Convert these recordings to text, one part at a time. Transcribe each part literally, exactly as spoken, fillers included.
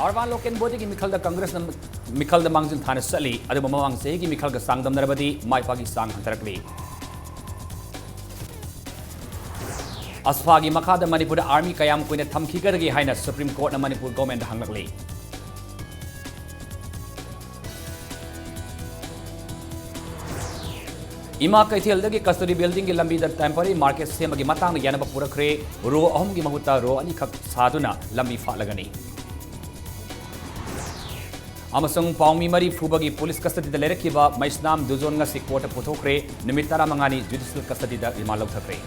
Urban local ꯕꯣꯗꯤꯒꯤ ꯃꯤꯈꯜꯗ ꯀꯪꯒ꯭ꯔꯦꯁꯅ ꯃꯤꯈꯜꯗ ꯃꯥꯡꯖꯤꯜ ꯊꯥꯅ ꯆꯠꯂꯤ, ꯑꯗꯨꯕꯨ ꯃꯃꯥꯡ ꯆꯍꯤꯒꯤ ꯃꯤꯈꯜꯒ ꯆꯥꯡꯗꯝꯅꯔꯕꯗꯤ ꯃꯥꯏ ꯄꯥꯛꯀꯤ ꯆꯥꯡ ꯍꯟꯊꯔꯛꯂꯤ꯫ ꯑꯁꯐꯥꯒꯤ ꯃꯈꯥꯗ ꯃꯅꯤꯄꯨꯔꯗ ꯑꯥꯔꯃꯤ ꯀꯌꯥꯝ ꯀꯨꯏꯅ ꯊꯝꯈꯤꯒꯗꯒꯦ ꯍꯥꯏꯅ ꯁꯨꯄ꯭ꯔꯤꯝ ꯀꯣꯔꯠꯅ ꯃꯅꯤꯄꯨꯔ ꯒꯣꯔꯃꯦꯟꯗ ꯍꯪꯂꯛꯂꯤ꯫ ꯏꯃꯥ ꯀꯩꯊꯦꯜꯗꯒꯤ ꯀꯁꯇꯗꯤ ꯕꯤꯜꯗꯤꯡꯒꯤ ꯂꯝꯕꯤꯗ ꯇꯦꯝꯄꯔꯔꯤ ꯃꯥꯔꯀꯦꯠ ꯁꯦꯝꯕꯒꯤ ꯃꯇꯥꯡꯗ ꯌꯥꯅꯕ ꯄꯨꯔꯛꯈ꯭ꯔꯦ꯫ ꯔꯣ ꯑꯍꯨꯝꯒꯤ ꯃꯍꯨꯠꯇ ꯔꯣ ꯑꯅꯤꯈꯛ ꯁꯥꯗꯨꯅ ꯂꯝꯕꯤ ꯐꯥꯠꯂꯒꯅꯤ꯫ ꯑꯃꯁꯨꯡ ꯄꯥꯎꯃꯤ ꯃꯔꯤ ꯐꯨꯕꯒꯤ ꯄꯨꯂꯤꯁ ꯀꯁꯇꯗꯤꯗ ꯂꯩꯔꯛꯈꯤꯕ ꯃꯩꯁꯅꯥꯝ ꯗꯨꯖꯣꯟ ꯉꯁꯤ ꯀꯣꯔꯠꯇ ꯄꯨꯊꯣꯛꯈ꯭ꯔꯦ꯫ ꯅꯨꯃꯤꯠ ꯇꯔꯥꯃꯉꯥꯅꯤ ꯖꯨꯗꯤꯁꯤꯌꯦꯜ ꯀꯁꯇꯗꯤꯗ ꯔꯤꯃꯥꯟ ꯂꯧꯊꯈ꯭ꯔꯦ꯫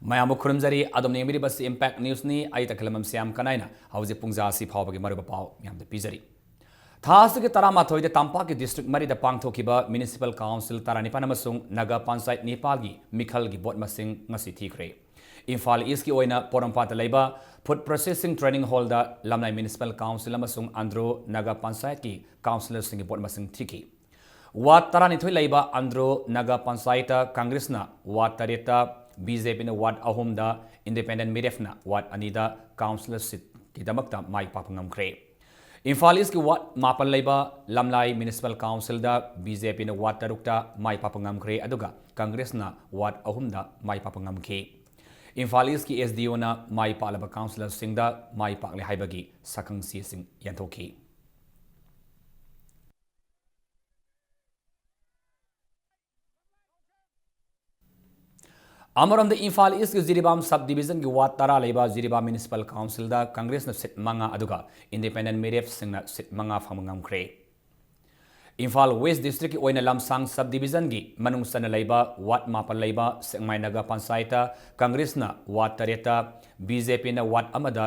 ꯃꯌꯥꯝꯕꯨ ꯈꯨꯔꯨꯝꯖꯔꯤ꯫ ꯑꯗꯣꯝꯅ ꯌꯦꯡꯕꯤꯔꯤꯕꯁꯤ ꯏꯝꯄꯦꯛ ꯅ꯭ꯌꯨꯁꯅꯤ꯫ ꯑꯩ ꯇꯈꯦꯂꯝꯕꯝ ꯁ꯭ꯌꯥꯝ ꯀꯅꯥꯏꯅ ꯍꯧꯖꯤꯛ ꯄꯨꯡꯖꯥ ꯑꯁꯤ ꯐꯥꯎꯕꯒꯤ ꯃꯔꯨꯑꯣꯏꯕ ꯄꯥꯎ ꯃꯌꯥꯝꯗ ꯄꯤꯖꯔꯤ꯫ ꯊꯥ ꯑꯁꯤꯒꯤ ꯇꯔꯥꯃꯥꯊꯣꯏꯗ ꯇꯝꯄꯥꯛꯀꯤ ꯗꯤꯁꯇ꯭ꯔꯤꯛ ꯃꯔꯤꯗ ꯄꯥꯡꯊꯣꯛꯈꯤꯕ ꯃ꯭ꯌꯨꯅꯤꯁꯤꯄꯥꯜ ꯀꯥꯎꯟꯁꯤꯜ ꯇꯔꯥꯅꯤꯄꯥꯟ ꯑꯃꯁꯨꯡ ꯅꯒꯥ ꯄꯟꯆꯥꯌꯠ ꯅꯤꯄꯥꯜꯒꯤ ꯃꯤꯈꯜꯒꯤ ꯚꯣꯠ ꯃꯁꯤꯡ ꯉꯁꯤ ꯊꯤꯈ꯭ꯔꯦ꯫ ꯏꯝꯐꯥꯜ ꯏꯁꯀꯤ ꯑꯣꯏꯅ ꯄꯣꯔꯣꯝꯄꯥꯠꯇ ꯂꯩꯕ ꯐꯨꯗ ꯄ꯭ꯔꯣꯁꯦꯁꯤꯡ ꯇ꯭ꯔꯦꯅꯤꯡ ꯍꯣꯜꯗ ꯂꯝꯂꯥꯏ ꯃ꯭ꯌꯨꯅꯤꯁꯤꯄꯥꯜ ꯀꯥꯎꯟꯁꯤꯜ ꯑꯃꯁꯨꯡ ꯑꯟꯗ꯭ꯔꯣ ꯅꯒꯥ ꯄꯟꯆꯥꯌꯠꯀꯤ ꯀꯥꯎꯟꯁꯤꯂꯔꯁꯤꯡꯒꯤ ꯚꯣꯠ ꯃꯁꯤꯡ ꯊꯤꯈꯤ꯫ ꯋꯥꯔꯗ ꯇꯔꯥꯅꯤꯊꯣꯏ ꯂꯩꯕ ꯑꯟꯗ꯭ꯔꯣ ꯅꯒꯥ ꯄꯟꯆꯥꯌꯠꯇ ꯀꯪꯒ꯭ꯔꯦꯁꯅ ꯋꯥꯔꯗ ꯇꯔꯦꯠꯇ, ꯕꯤ ꯖꯦ ꯄꯤꯅ ꯋꯥꯔꯗ ꯑꯍꯨꯝꯗ, ꯏꯟꯗꯤꯄꯦꯟꯗꯦꯟ ꯃꯤꯔꯦꯞꯅ ꯋꯥꯔꯗ ꯑꯅꯤꯗ ꯀꯥꯎꯟꯁꯤꯂꯔ ꯁꯤꯠꯀꯤꯗꯃꯛꯇ ꯃꯥꯏ ꯄꯥꯛꯄ ꯉꯝꯈ꯭ꯔꯦ꯫ ꯏꯝꯐꯥꯜ ꯏꯁꯀꯤ ꯋꯥꯔꯗ ꯃꯥꯄꯟ ꯂꯩꯕ ꯂꯝꯂꯥꯏ ꯃ꯭ꯌꯨꯅꯤꯁꯤꯄꯥꯜ ꯀꯥꯎꯟꯁꯤꯜꯗ ꯕꯤ ꯖꯦ ꯄꯤꯅ ꯋꯥꯔꯗ ꯇꯔꯨꯛꯇ ꯃꯥꯏ ꯄꯥꯛꯄ ꯉꯝꯈ꯭ꯔꯦ, ꯑꯗꯨꯒ ꯀꯪꯒ꯭ꯔꯦꯁꯅ ꯋꯥꯔꯗ ꯑꯍꯨꯝꯗ ꯃꯥꯏ ꯄꯥꯛꯄ ꯉꯝꯈꯤ꯫ ꯏꯝꯐꯥꯜ ꯏꯁꯀꯤ ꯑꯦꯁ ꯗꯤ ꯑꯣꯅ ꯃꯥꯏ ꯄꯥꯛꯂꯕ ꯀꯥꯎꯟꯁꯤꯂꯔꯁꯤꯡꯗ ꯃꯥꯏ ꯄꯥꯛꯂꯦ ꯍꯥꯏꯕꯒꯤ ꯁꯛꯈꯪ ꯆꯦꯁꯤꯡ ꯌꯦꯟꯊꯣꯛꯈꯤ꯫ ꯑꯃꯔꯣꯝꯗ ꯏꯝꯐꯥꯜ ꯏꯁꯀꯤ ꯖꯤꯔꯤꯕꯥꯝ ꯁꯕ ꯗꯤꯕꯤꯖꯟꯒꯤ ꯋꯥꯔꯗ ꯇꯔꯥ ꯂꯩꯕ ꯖꯤꯔꯤꯕꯥꯝ ꯃ꯭ꯌꯨꯅꯤꯁꯤꯄꯥꯜ ꯀꯥꯎꯟꯁꯤꯜꯗ ꯀꯪꯒ꯭ꯔꯦꯁꯅ ꯁꯤꯠ ꯃꯉꯥ, ꯑꯗꯨꯒ ꯏꯟꯗꯤꯄꯦꯟꯗꯦꯟ ꯃꯤꯔꯦꯞꯁꯤꯡꯅ ꯁꯤꯠ ꯃꯉꯥ ꯐꯪꯕ ꯉꯝꯈ꯭ꯔꯦ꯫ ꯏꯝꯐꯥꯜ ꯋꯦꯁ ꯗꯤꯁꯇ꯭ꯔꯤꯛꯀꯤ ꯑꯣꯏꯅ ꯂꯝꯁꯥꯡ ꯁꯕ ꯗꯤꯕꯤꯖꯟꯒꯤ ꯃꯅꯨꯡ ꯆꯟꯅ ꯂꯩꯕ ꯋꯥꯔꯗ ꯃꯥꯄꯟ ꯂꯩꯕ ꯁꯦꯛꯃꯥꯏ ꯅꯒꯔ ꯄꯟꯆꯥꯌꯠꯇ ꯀꯪꯒ꯭ꯔꯦꯁꯅ ꯋꯥꯔꯗ ꯇꯔꯦꯠꯇ, ꯕꯤ ꯖꯦ ꯄꯤꯅ ꯋꯥꯔꯗ ꯑꯃꯗ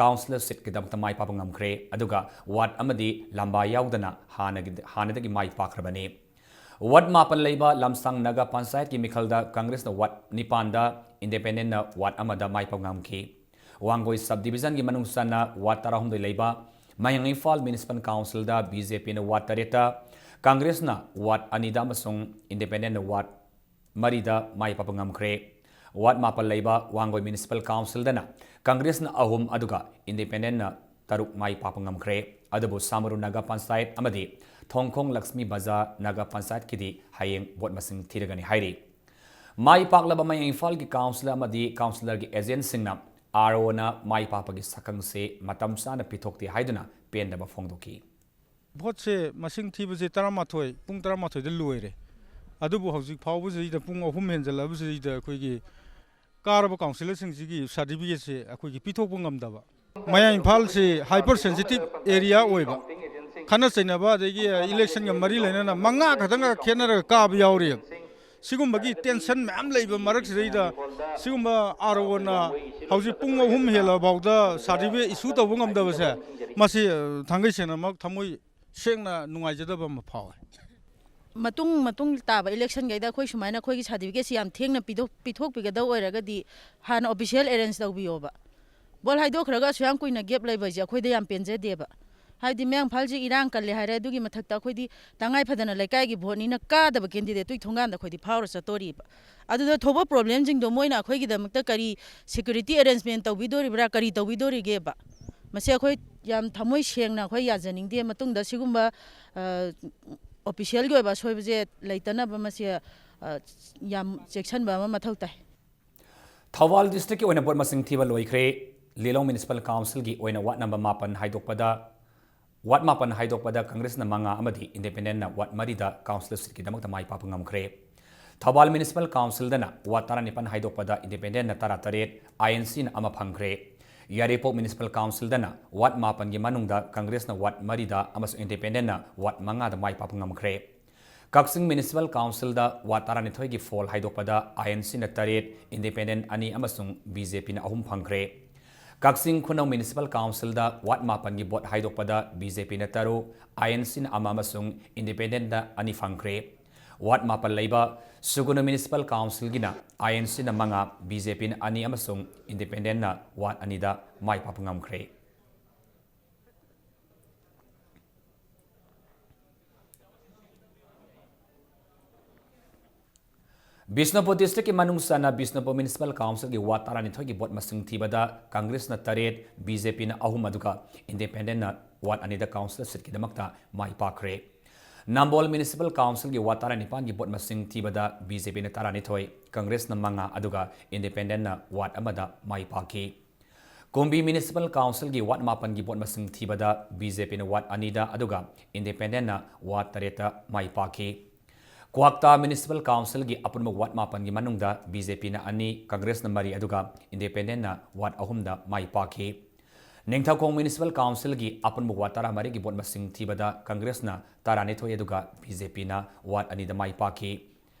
ꯀꯥꯎꯟꯁꯤꯂꯔ ꯁꯤꯠꯀꯤꯗꯃꯛꯇ ꯃꯥꯏ ꯄꯥꯛꯄ ꯉꯝꯈ꯭ꯔꯦ, ꯑꯗꯨꯒ ꯋꯥꯔꯗ ꯑꯃꯗꯤ ꯂꯝꯕꯥ ꯌꯥꯎꯗꯅ ꯍꯥꯟꯅꯒꯤ, ꯍꯥꯟꯅꯗꯒꯤ ꯃꯥꯏ ꯄꯥꯛꯈ꯭ꯔꯕꯅꯤ꯫ ꯋꯥꯔꯗ ꯃꯥꯄꯟ ꯂꯩꯕ ꯂꯝꯁꯥꯡ ꯅꯒꯔ ꯄꯟꯆꯥꯌꯠꯀꯤ ꯃꯤꯈꯜꯗ ꯀꯪꯒ꯭ꯔꯦꯁꯅ ꯋꯥꯔꯗ ꯅꯤꯄꯥꯟꯗ, ꯏꯟꯗꯤꯄꯦꯟꯗꯦꯟꯅ ꯋꯥꯔꯗ ꯑꯃꯗ ꯃꯥꯏ ꯄꯥꯛꯄ ꯉꯝꯈꯤ꯫ ꯋꯥꯡꯒꯣꯏ ꯁꯕ ꯗꯤꯕꯤꯖꯟꯒꯤ ꯃꯅꯨꯡ ꯆꯟꯅ ꯋꯥꯔꯗ ꯇꯔꯥꯍꯨꯝꯗꯣꯏ ꯂꯩꯕ ꯃꯌꯥꯡ ꯏꯝꯐꯥꯜ ꯃ꯭ꯌꯨꯅꯤꯁꯤꯄꯥꯜ ꯀꯥꯎꯟꯁꯤꯜꯗ ꯕꯤ ꯖꯦ ꯄꯤꯅ ꯋꯥꯔꯗ ꯇꯔꯦꯠꯇ, ꯀꯪꯒ꯭ꯔꯦꯁꯅ ꯋꯥꯔꯗ ꯑꯅꯤꯗ ꯑꯃꯁꯨꯡ ꯏꯟꯗꯤꯄꯦꯟꯗꯦꯟꯅ ꯋꯥꯔꯗ ꯃꯔꯤꯗ ꯃꯥꯏ ꯄꯥꯛꯄ ꯉꯝꯈ꯭ꯔꯦ꯫ ꯋꯥꯔꯗ ꯃꯥꯄꯜ ꯂꯩꯕ ꯋꯥꯡꯒꯣꯏ ꯃ꯭ꯌꯨꯅꯤꯁꯤꯄꯥꯜ ꯀꯥꯎꯟꯁꯤꯜꯗꯅ ꯀꯪꯒ꯭ꯔꯦꯁꯅ ꯑꯍꯨꯝ ꯑꯗꯨꯒ ꯏꯟꯗꯤꯄꯦꯟꯗꯦꯟꯠꯅ ꯇꯔꯨꯛ ꯃꯥꯏ ꯄꯥꯛꯄ ꯉꯝꯈ꯭ꯔꯦ꯫ ꯑꯗꯨꯕꯨ ꯁꯥꯃꯔꯨ ꯅꯥꯒꯥ ꯄꯟꯆꯥꯌꯠ ꯑꯃꯗꯤ ꯊꯣꯡꯈꯣꯡ ꯂꯛꯁꯃꯤ ꯕꯖꯥꯔ ꯅꯥꯒꯥ ꯄꯟꯆꯥꯌꯠꯀꯤꯗꯤ ꯍꯌꯦꯡ ꯚꯣꯠ ꯃꯁꯤꯡ ꯊꯤꯔꯒꯅꯤ ꯍꯥꯏꯔꯤ꯫ ꯃꯥꯏ ꯄꯥꯛꯂꯕ ꯃꯌꯥꯡ ꯏꯝꯐꯥꯜꯒꯤ ꯀꯥꯎꯟꯁꯤꯜ ꯑꯃꯗꯤ ꯀꯥꯎꯟꯁꯤꯂꯔꯒꯤ ꯑꯦꯖꯦꯟꯠꯁꯤꯡꯅ ꯑꯥꯔ ꯑꯣꯅ ꯃꯥꯏ ꯄꯥꯛꯄꯒꯤ ꯁꯛꯈꯪꯁꯦ ꯃꯇꯝ ꯆꯥꯅ ꯄꯤꯊꯣꯛꯇꯦ ꯍꯥꯏꯗꯨꯅ ꯄꯦꯟꯗꯕ ꯐꯣꯡꯗꯣꯛꯈꯤ꯫ ꯚꯣꯠꯁꯦ ꯃꯁꯤꯡ ꯊꯤꯕꯁꯦ ꯇꯔꯥꯃꯥꯊꯣꯏ, ꯄꯨꯡ ꯇꯔꯥꯃꯥꯊꯣꯏꯗ ꯂꯣꯏꯔꯦ꯫ ꯑꯗꯨꯕꯨ ꯍꯧꯖꯤꯛ ꯐꯥꯎꯕꯁꯤꯗ ꯄꯨꯡ ꯑꯍꯨꯝ ꯍꯦꯟꯖꯜꯂꯛꯑꯕꯁꯤꯗ ꯑꯩꯈꯣꯏꯒꯤ ꯀꯥꯔꯕ ꯀꯥꯎꯟꯁꯤꯂꯔꯁꯤꯡꯁꯤꯒꯤ ꯁꯥꯔꯇꯤꯐꯤꯀꯦꯠꯁꯦ ꯑꯩꯈꯣꯏꯒꯤ ꯄꯤꯊꯣꯛꯄ ꯉꯝꯗꯕ꯫ ꯃꯌꯥꯡ ꯏꯝꯐꯥꯜꯁꯤ ꯍꯥꯏꯄꯔ ꯁꯦꯟꯁꯤꯇꯤꯞ ꯑꯦꯔꯤꯌꯥ ꯑꯣꯏꯕ, ꯈꯠꯅ ꯆꯩꯅꯕ ꯑꯗꯒꯤ ꯏꯂꯦꯛꯁꯟꯒ ꯃꯔꯤ ꯂꯩꯅꯅ ꯃꯉꯥ ꯈꯛꯇꯪꯒ ꯈꯦꯠꯅꯔꯒ ꯀꯥꯕ ꯌꯥꯎꯔꯤꯑꯕ꯫ ꯁꯤꯒꯨꯝꯕꯒꯤ ꯇꯦꯟꯁꯟ ꯃꯌꯥꯝ ꯂꯩꯕ ꯃꯔꯛꯁꯤꯗꯩꯗ ꯁꯤꯒꯨꯝꯕ ꯑꯥꯔ ꯑꯣꯅ ꯍꯧꯖꯤꯛ ꯄꯨꯡ ꯑꯍꯨꯝ ꯍꯦꯜꯂꯕ ꯐꯥꯎꯗ ꯁꯥꯔꯇꯤꯐꯤꯀꯦꯠ ꯏꯁꯨ ꯇꯧꯕ ꯉꯝꯗꯕꯁꯦ, ꯃꯁꯤ, ꯑ, ꯊꯥꯡꯒꯩ ꯁꯦꯡꯅꯃꯛ ꯊꯃꯣꯏ ꯁꯦꯡꯅ ꯅꯨꯡꯉꯥꯏꯖꯗꯕ ꯑꯃ ꯐꯥꯎꯋꯦ꯫ ꯃꯇꯨꯡ, ꯃꯇꯨꯡ ꯇꯥꯕ ꯏꯂꯦꯛꯁꯟꯈꯩꯗ ꯑꯩꯈꯣꯏ ꯁꯨꯃꯥꯏꯅ ꯑꯩꯈꯣꯏꯒꯤ ꯁꯥꯔꯇꯤꯐꯤꯀꯦꯠꯁꯤ ꯌꯥꯝ ꯊꯦꯡꯅ ꯄꯤꯊꯣꯛ-, ꯄꯤꯊꯣꯛꯄꯤꯒꯗꯧ ꯑꯣꯏꯔꯒꯗꯤ ꯍꯥꯟꯅ ꯑꯣꯐꯤꯁꯤꯌꯦꯜ ꯑꯦꯔꯦꯟꯖ ꯇꯧꯕꯤꯌꯣꯕ꯫ ꯕꯣꯜ ꯍꯥꯏꯗꯣꯛꯈ꯭ꯔꯒ ꯑꯁꯨꯛ ꯌꯥꯝ ꯀꯨꯏꯅ ꯒꯦꯞ ꯂꯩꯕ ꯍꯥꯏꯁꯦ ꯑꯩꯈꯣꯏꯗ ꯌꯥꯝ ꯄꯦꯟꯖꯗꯦꯕ꯫ ꯍꯥꯏꯕꯗꯤ ꯃꯌꯥꯡ ꯏꯝꯐꯥꯜꯁꯤ ꯏꯔꯥꯡ ꯀꯜꯂꯦ ꯍꯥꯏꯔꯦ, ꯑꯗꯨꯒꯤ ꯃꯊꯛꯇ ꯑꯩꯈꯣꯏꯗꯤ ꯇꯉꯥꯏ ꯐꯗꯅ ꯂꯩꯀꯥꯏꯒꯤ ꯚꯣꯠꯅꯤꯅ ꯀꯥꯗꯕ ꯀꯦꯟꯗꯤꯗꯦꯠꯇꯨꯒꯤ ꯊꯣꯡꯒꯥꯟꯗ ꯑꯩꯈꯣꯏꯗꯤ ꯐꯥꯎꯔ ꯆꯠꯇꯣꯔꯤꯕ꯫ ꯑꯗꯨꯗ ꯊꯣꯛꯄ ꯄ꯭ꯔꯣꯕ꯭ꯂꯦꯝꯁꯤꯡꯗꯣ ꯃꯣꯏꯅ ꯑꯩꯈꯣꯏꯒꯤꯗꯃꯛꯇ ꯀꯔꯤ ꯁꯦꯀ꯭ꯌꯨꯔꯤꯇꯤ ꯑꯦꯔꯦꯟꯖꯃꯦꯟ ꯇꯧꯕꯤꯗꯣꯔꯤꯕ꯭ꯔꯥ, ꯀꯔꯤ ꯇꯧꯕꯤꯗꯣꯔꯤꯒꯦꯕ? ꯃꯁꯤ ꯑꯩꯈꯣꯏ ꯌꯥꯝ ꯊꯃꯣꯏ ꯁꯦꯡꯅ ꯑꯩꯈꯣꯏ ꯌꯥꯖꯅꯤꯡꯗꯦ꯫ ꯃꯇꯨꯡꯗ ꯁꯤꯒꯨꯝꯕ, ꯑ, ꯑꯣꯐꯤꯁꯤꯌꯦꯜꯒꯤ ꯑꯣꯏꯕ ꯑꯁꯣꯏꯕꯁꯦ ꯂꯩꯇꯅꯕ ꯃꯁꯤ, ꯑ, ꯌꯥꯝ ꯆꯦꯛꯁꯤꯟꯕ ꯑꯃ ꯃꯊꯧ ꯇꯥꯏ꯫ ꯊꯧꯕꯥꯜ ꯗꯤꯁꯇ꯭ꯔꯤꯛꯀꯤ ꯑꯣꯏꯅ ꯚꯣꯠ ꯃꯁꯤꯡ ꯊꯤꯕ ꯂꯣꯏꯈ꯭ꯔꯦ꯫ ꯂꯤꯂꯣꯡ ꯃ꯭ꯌꯨꯅꯤꯁꯤꯄꯥꯜ ꯀꯥꯎꯟꯁꯤꯜꯒꯤ ꯑꯣꯏꯅ ꯋꯥꯔꯗ ꯅꯝꯕꯔ ꯃꯥꯄꯟ ꯍꯥꯏꯗꯣꯛꯄꯗ, ꯋꯥꯔꯗ ꯃꯥꯄꯟ ꯍꯥꯏꯗꯣꯛꯄꯗ ꯀꯪꯒ꯭ꯔꯦꯁꯅ ꯃꯉꯥ ꯑꯃꯗꯤ ꯏꯟꯗꯤꯄꯦꯟꯗꯦꯟꯠꯅ ꯋꯥꯔꯗ ꯃꯔꯤꯗ ꯀꯥꯎꯟꯁꯤꯜ ꯁꯤꯠꯀꯤꯗꯃꯛꯇ ꯃꯥꯏ ꯄꯥꯛꯄ ꯉꯝꯈ꯭ꯔꯦ꯫ ꯊꯧꯕꯥꯜ ꯃ꯭ꯌꯨꯅꯤꯁꯤꯄꯥꯜ ꯀꯥꯎꯟꯁꯤꯜꯗꯅ ꯋꯥꯔꯗ ꯇꯔꯥꯅꯤꯄꯥꯜ ꯍꯥꯏꯗꯣꯛꯄꯗ ꯏꯟꯗꯤꯄꯦꯟꯗꯦꯟꯠꯅ ꯇꯔꯥꯇꯔꯦꯠ, ꯑꯥꯏ ꯑꯦꯟ ꯁꯤꯅ ꯑꯃ ꯐꯪꯈ꯭ꯔꯦ꯫ ꯌꯥꯏꯔꯤꯄꯣꯛ ꯃ꯭ꯌꯨꯅꯤꯁꯤꯄꯥꯜ ꯀꯥꯎꯟꯁꯤꯜꯗꯅ ꯋꯥꯔꯗ ꯃꯥꯄꯟꯒꯤ ꯃꯅꯨꯡꯗ ꯀꯪꯒ꯭ꯔꯦꯁꯅ ꯋꯥꯔꯗ ꯃꯔꯤꯗ ꯑꯃꯁꯨꯡ ꯏꯟꯗꯤꯄꯦꯟꯗꯦꯟꯠꯅ ꯋꯥꯔꯗ ꯃꯉꯥꯗ ꯃꯥꯏ ꯄꯥꯛꯄ ꯉꯝꯈ꯭ꯔꯦ꯫ ꯀꯛꯆꯤꯡ ꯃ꯭ꯌꯨꯅꯤꯁꯤꯄꯥꯜ ꯀꯥꯎꯟꯁꯤꯜꯗ ꯋꯥꯔꯗ ꯇꯔꯥꯅꯤꯊꯣꯏꯒꯤ ꯐꯣꯜ ꯍꯥꯏꯗꯣꯛꯄꯗ ꯑꯥꯏ ꯑꯦꯟ ꯁꯤꯅ ꯇꯔꯦꯠ, ꯏꯟꯗꯤꯄꯦꯟꯗꯦꯟꯠ ꯑꯅꯤ ꯑꯃꯁꯨꯡ ꯕꯤ ꯖꯦ ꯄꯤꯅ ꯑꯍꯨꯝ ꯐꯪꯈ꯭ꯔꯦ꯫ ꯀꯛꯆꯤꯡ ꯈꯨꯅꯧ ꯃ꯭ꯌꯨꯅꯤꯁꯤꯄꯥꯜ ꯀꯥꯎꯟꯁꯤꯜꯗ ꯋꯥꯔꯗ ꯃꯥꯄꯟꯒꯤ ꯚꯣꯠ ꯍꯥꯏꯗꯣꯛꯄꯗ ꯕꯤ ꯖꯦ ꯄꯤꯅ ꯇꯔꯨꯛ, ꯑꯥꯏ ꯑꯦꯟ ꯁꯤꯅ ꯑꯃ ꯑꯃꯁꯨꯡ ꯏꯟꯗꯤꯄꯦꯟꯗꯦꯟꯠꯅ ꯑꯅꯤ ꯐꯪꯈ꯭ꯔꯦ꯫ ꯋꯥꯔꯗ ꯃꯥꯄꯟ ꯂꯩꯕ ꯁꯨꯒꯨꯅꯨ ꯃ꯭ꯌꯨꯅꯤꯁꯤꯄꯥꯜ ꯀꯥꯎꯟꯁꯤꯜꯒꯤꯅ ꯑꯥꯏ ꯑꯦꯟ ꯁꯤꯅ ꯃꯉꯥ, ꯕꯤ ꯖꯦ ꯄꯤꯅ ꯑꯅꯤ ꯑꯃꯁꯨꯡ ꯏꯟꯗꯤꯄꯦꯟꯗꯦꯟꯠꯅ ꯋꯥꯔꯗ ꯑꯅꯤꯗ ꯃꯥꯏ ꯄꯥꯛꯄ ꯉꯝꯈ꯭ꯔꯦ꯫ ꯕꯤꯁꯅꯨꯄꯨꯔ districtꯀꯤ ꯃꯅꯨꯡ ꯆꯟꯅ ꯕꯤꯁꯅꯨꯄꯨꯔ Municipal Councilꯒꯤ ward ꯇꯔꯥꯅꯤꯊꯣꯏꯒꯤ vote ꯃꯁꯤꯡ ꯊꯤꯕꯗ Congressꯅ ꯇꯔꯦꯠ, BJPꯅ ꯑꯍꯨꯝ ꯑꯗꯨꯒ Independentꯅ ward ꯑꯅꯤꯗ council seatꯀꯤꯗꯃꯛꯇ ꯃꯥꯏ ꯄꯥꯛꯈ꯭ꯔꯦ꯫ ꯅꯝꯕꯣꯜ Municipal Councilꯒꯤ ward ꯇꯔꯥꯅꯤꯄꯥꯟꯒꯤ vote ꯃꯁꯤꯡ ꯊꯤꯕꯗ BJPꯅ ꯇꯔꯥꯅꯤꯊꯣꯏ, Congressꯅ ꯃꯉꯥ ꯑꯗꯨꯒ Independentꯅ ward ꯑꯃꯗ ꯃꯥꯏ ꯄꯥꯛꯈꯤ꯫ ꯀꯨꯝꯕꯤ Municipal Councilꯒꯤ ward ꯃꯥꯄꯟꯒꯤ vote ꯃꯁꯤꯡ ꯊꯤꯕꯗ BJPꯅ ward ꯑꯅꯤꯗ ꯑꯗꯨꯒ Independentꯅ ward ꯇꯔꯦꯠꯇ ꯃꯥꯏ ꯄꯥꯛꯈꯤ꯫ ꯀ꯭ꯋꯥꯛꯇꯥ Municipal Councilꯒꯤ ꯑꯄꯨꯟꯕ ward ꯃꯥꯄꯟꯒꯤ ꯃꯅꯨꯡꯗ BJPꯅ ꯑꯅꯤ, Congressꯅ ꯃꯔꯤ ꯑꯗꯨꯒ Independentꯅ ward ꯑꯍꯨꯝꯗ ꯃꯥꯏ ꯄꯥꯛꯈꯤ꯫ ꯅꯤꯡꯊꯧꯈꯣꯡ Municipal Councilꯒꯤ ꯑꯄꯨꯟꯕ ward ꯇꯔꯥꯃꯔꯤꯒꯤ vote ꯃꯁꯤꯡ ꯊꯤꯕꯗ Congressꯅ ꯇꯔꯥꯅꯤꯊꯣꯏ ꯑꯗꯨꯒ BJPꯅ ward ꯑꯅꯤꯗ ꯃꯥꯏ ꯄꯥꯛꯈꯤ꯫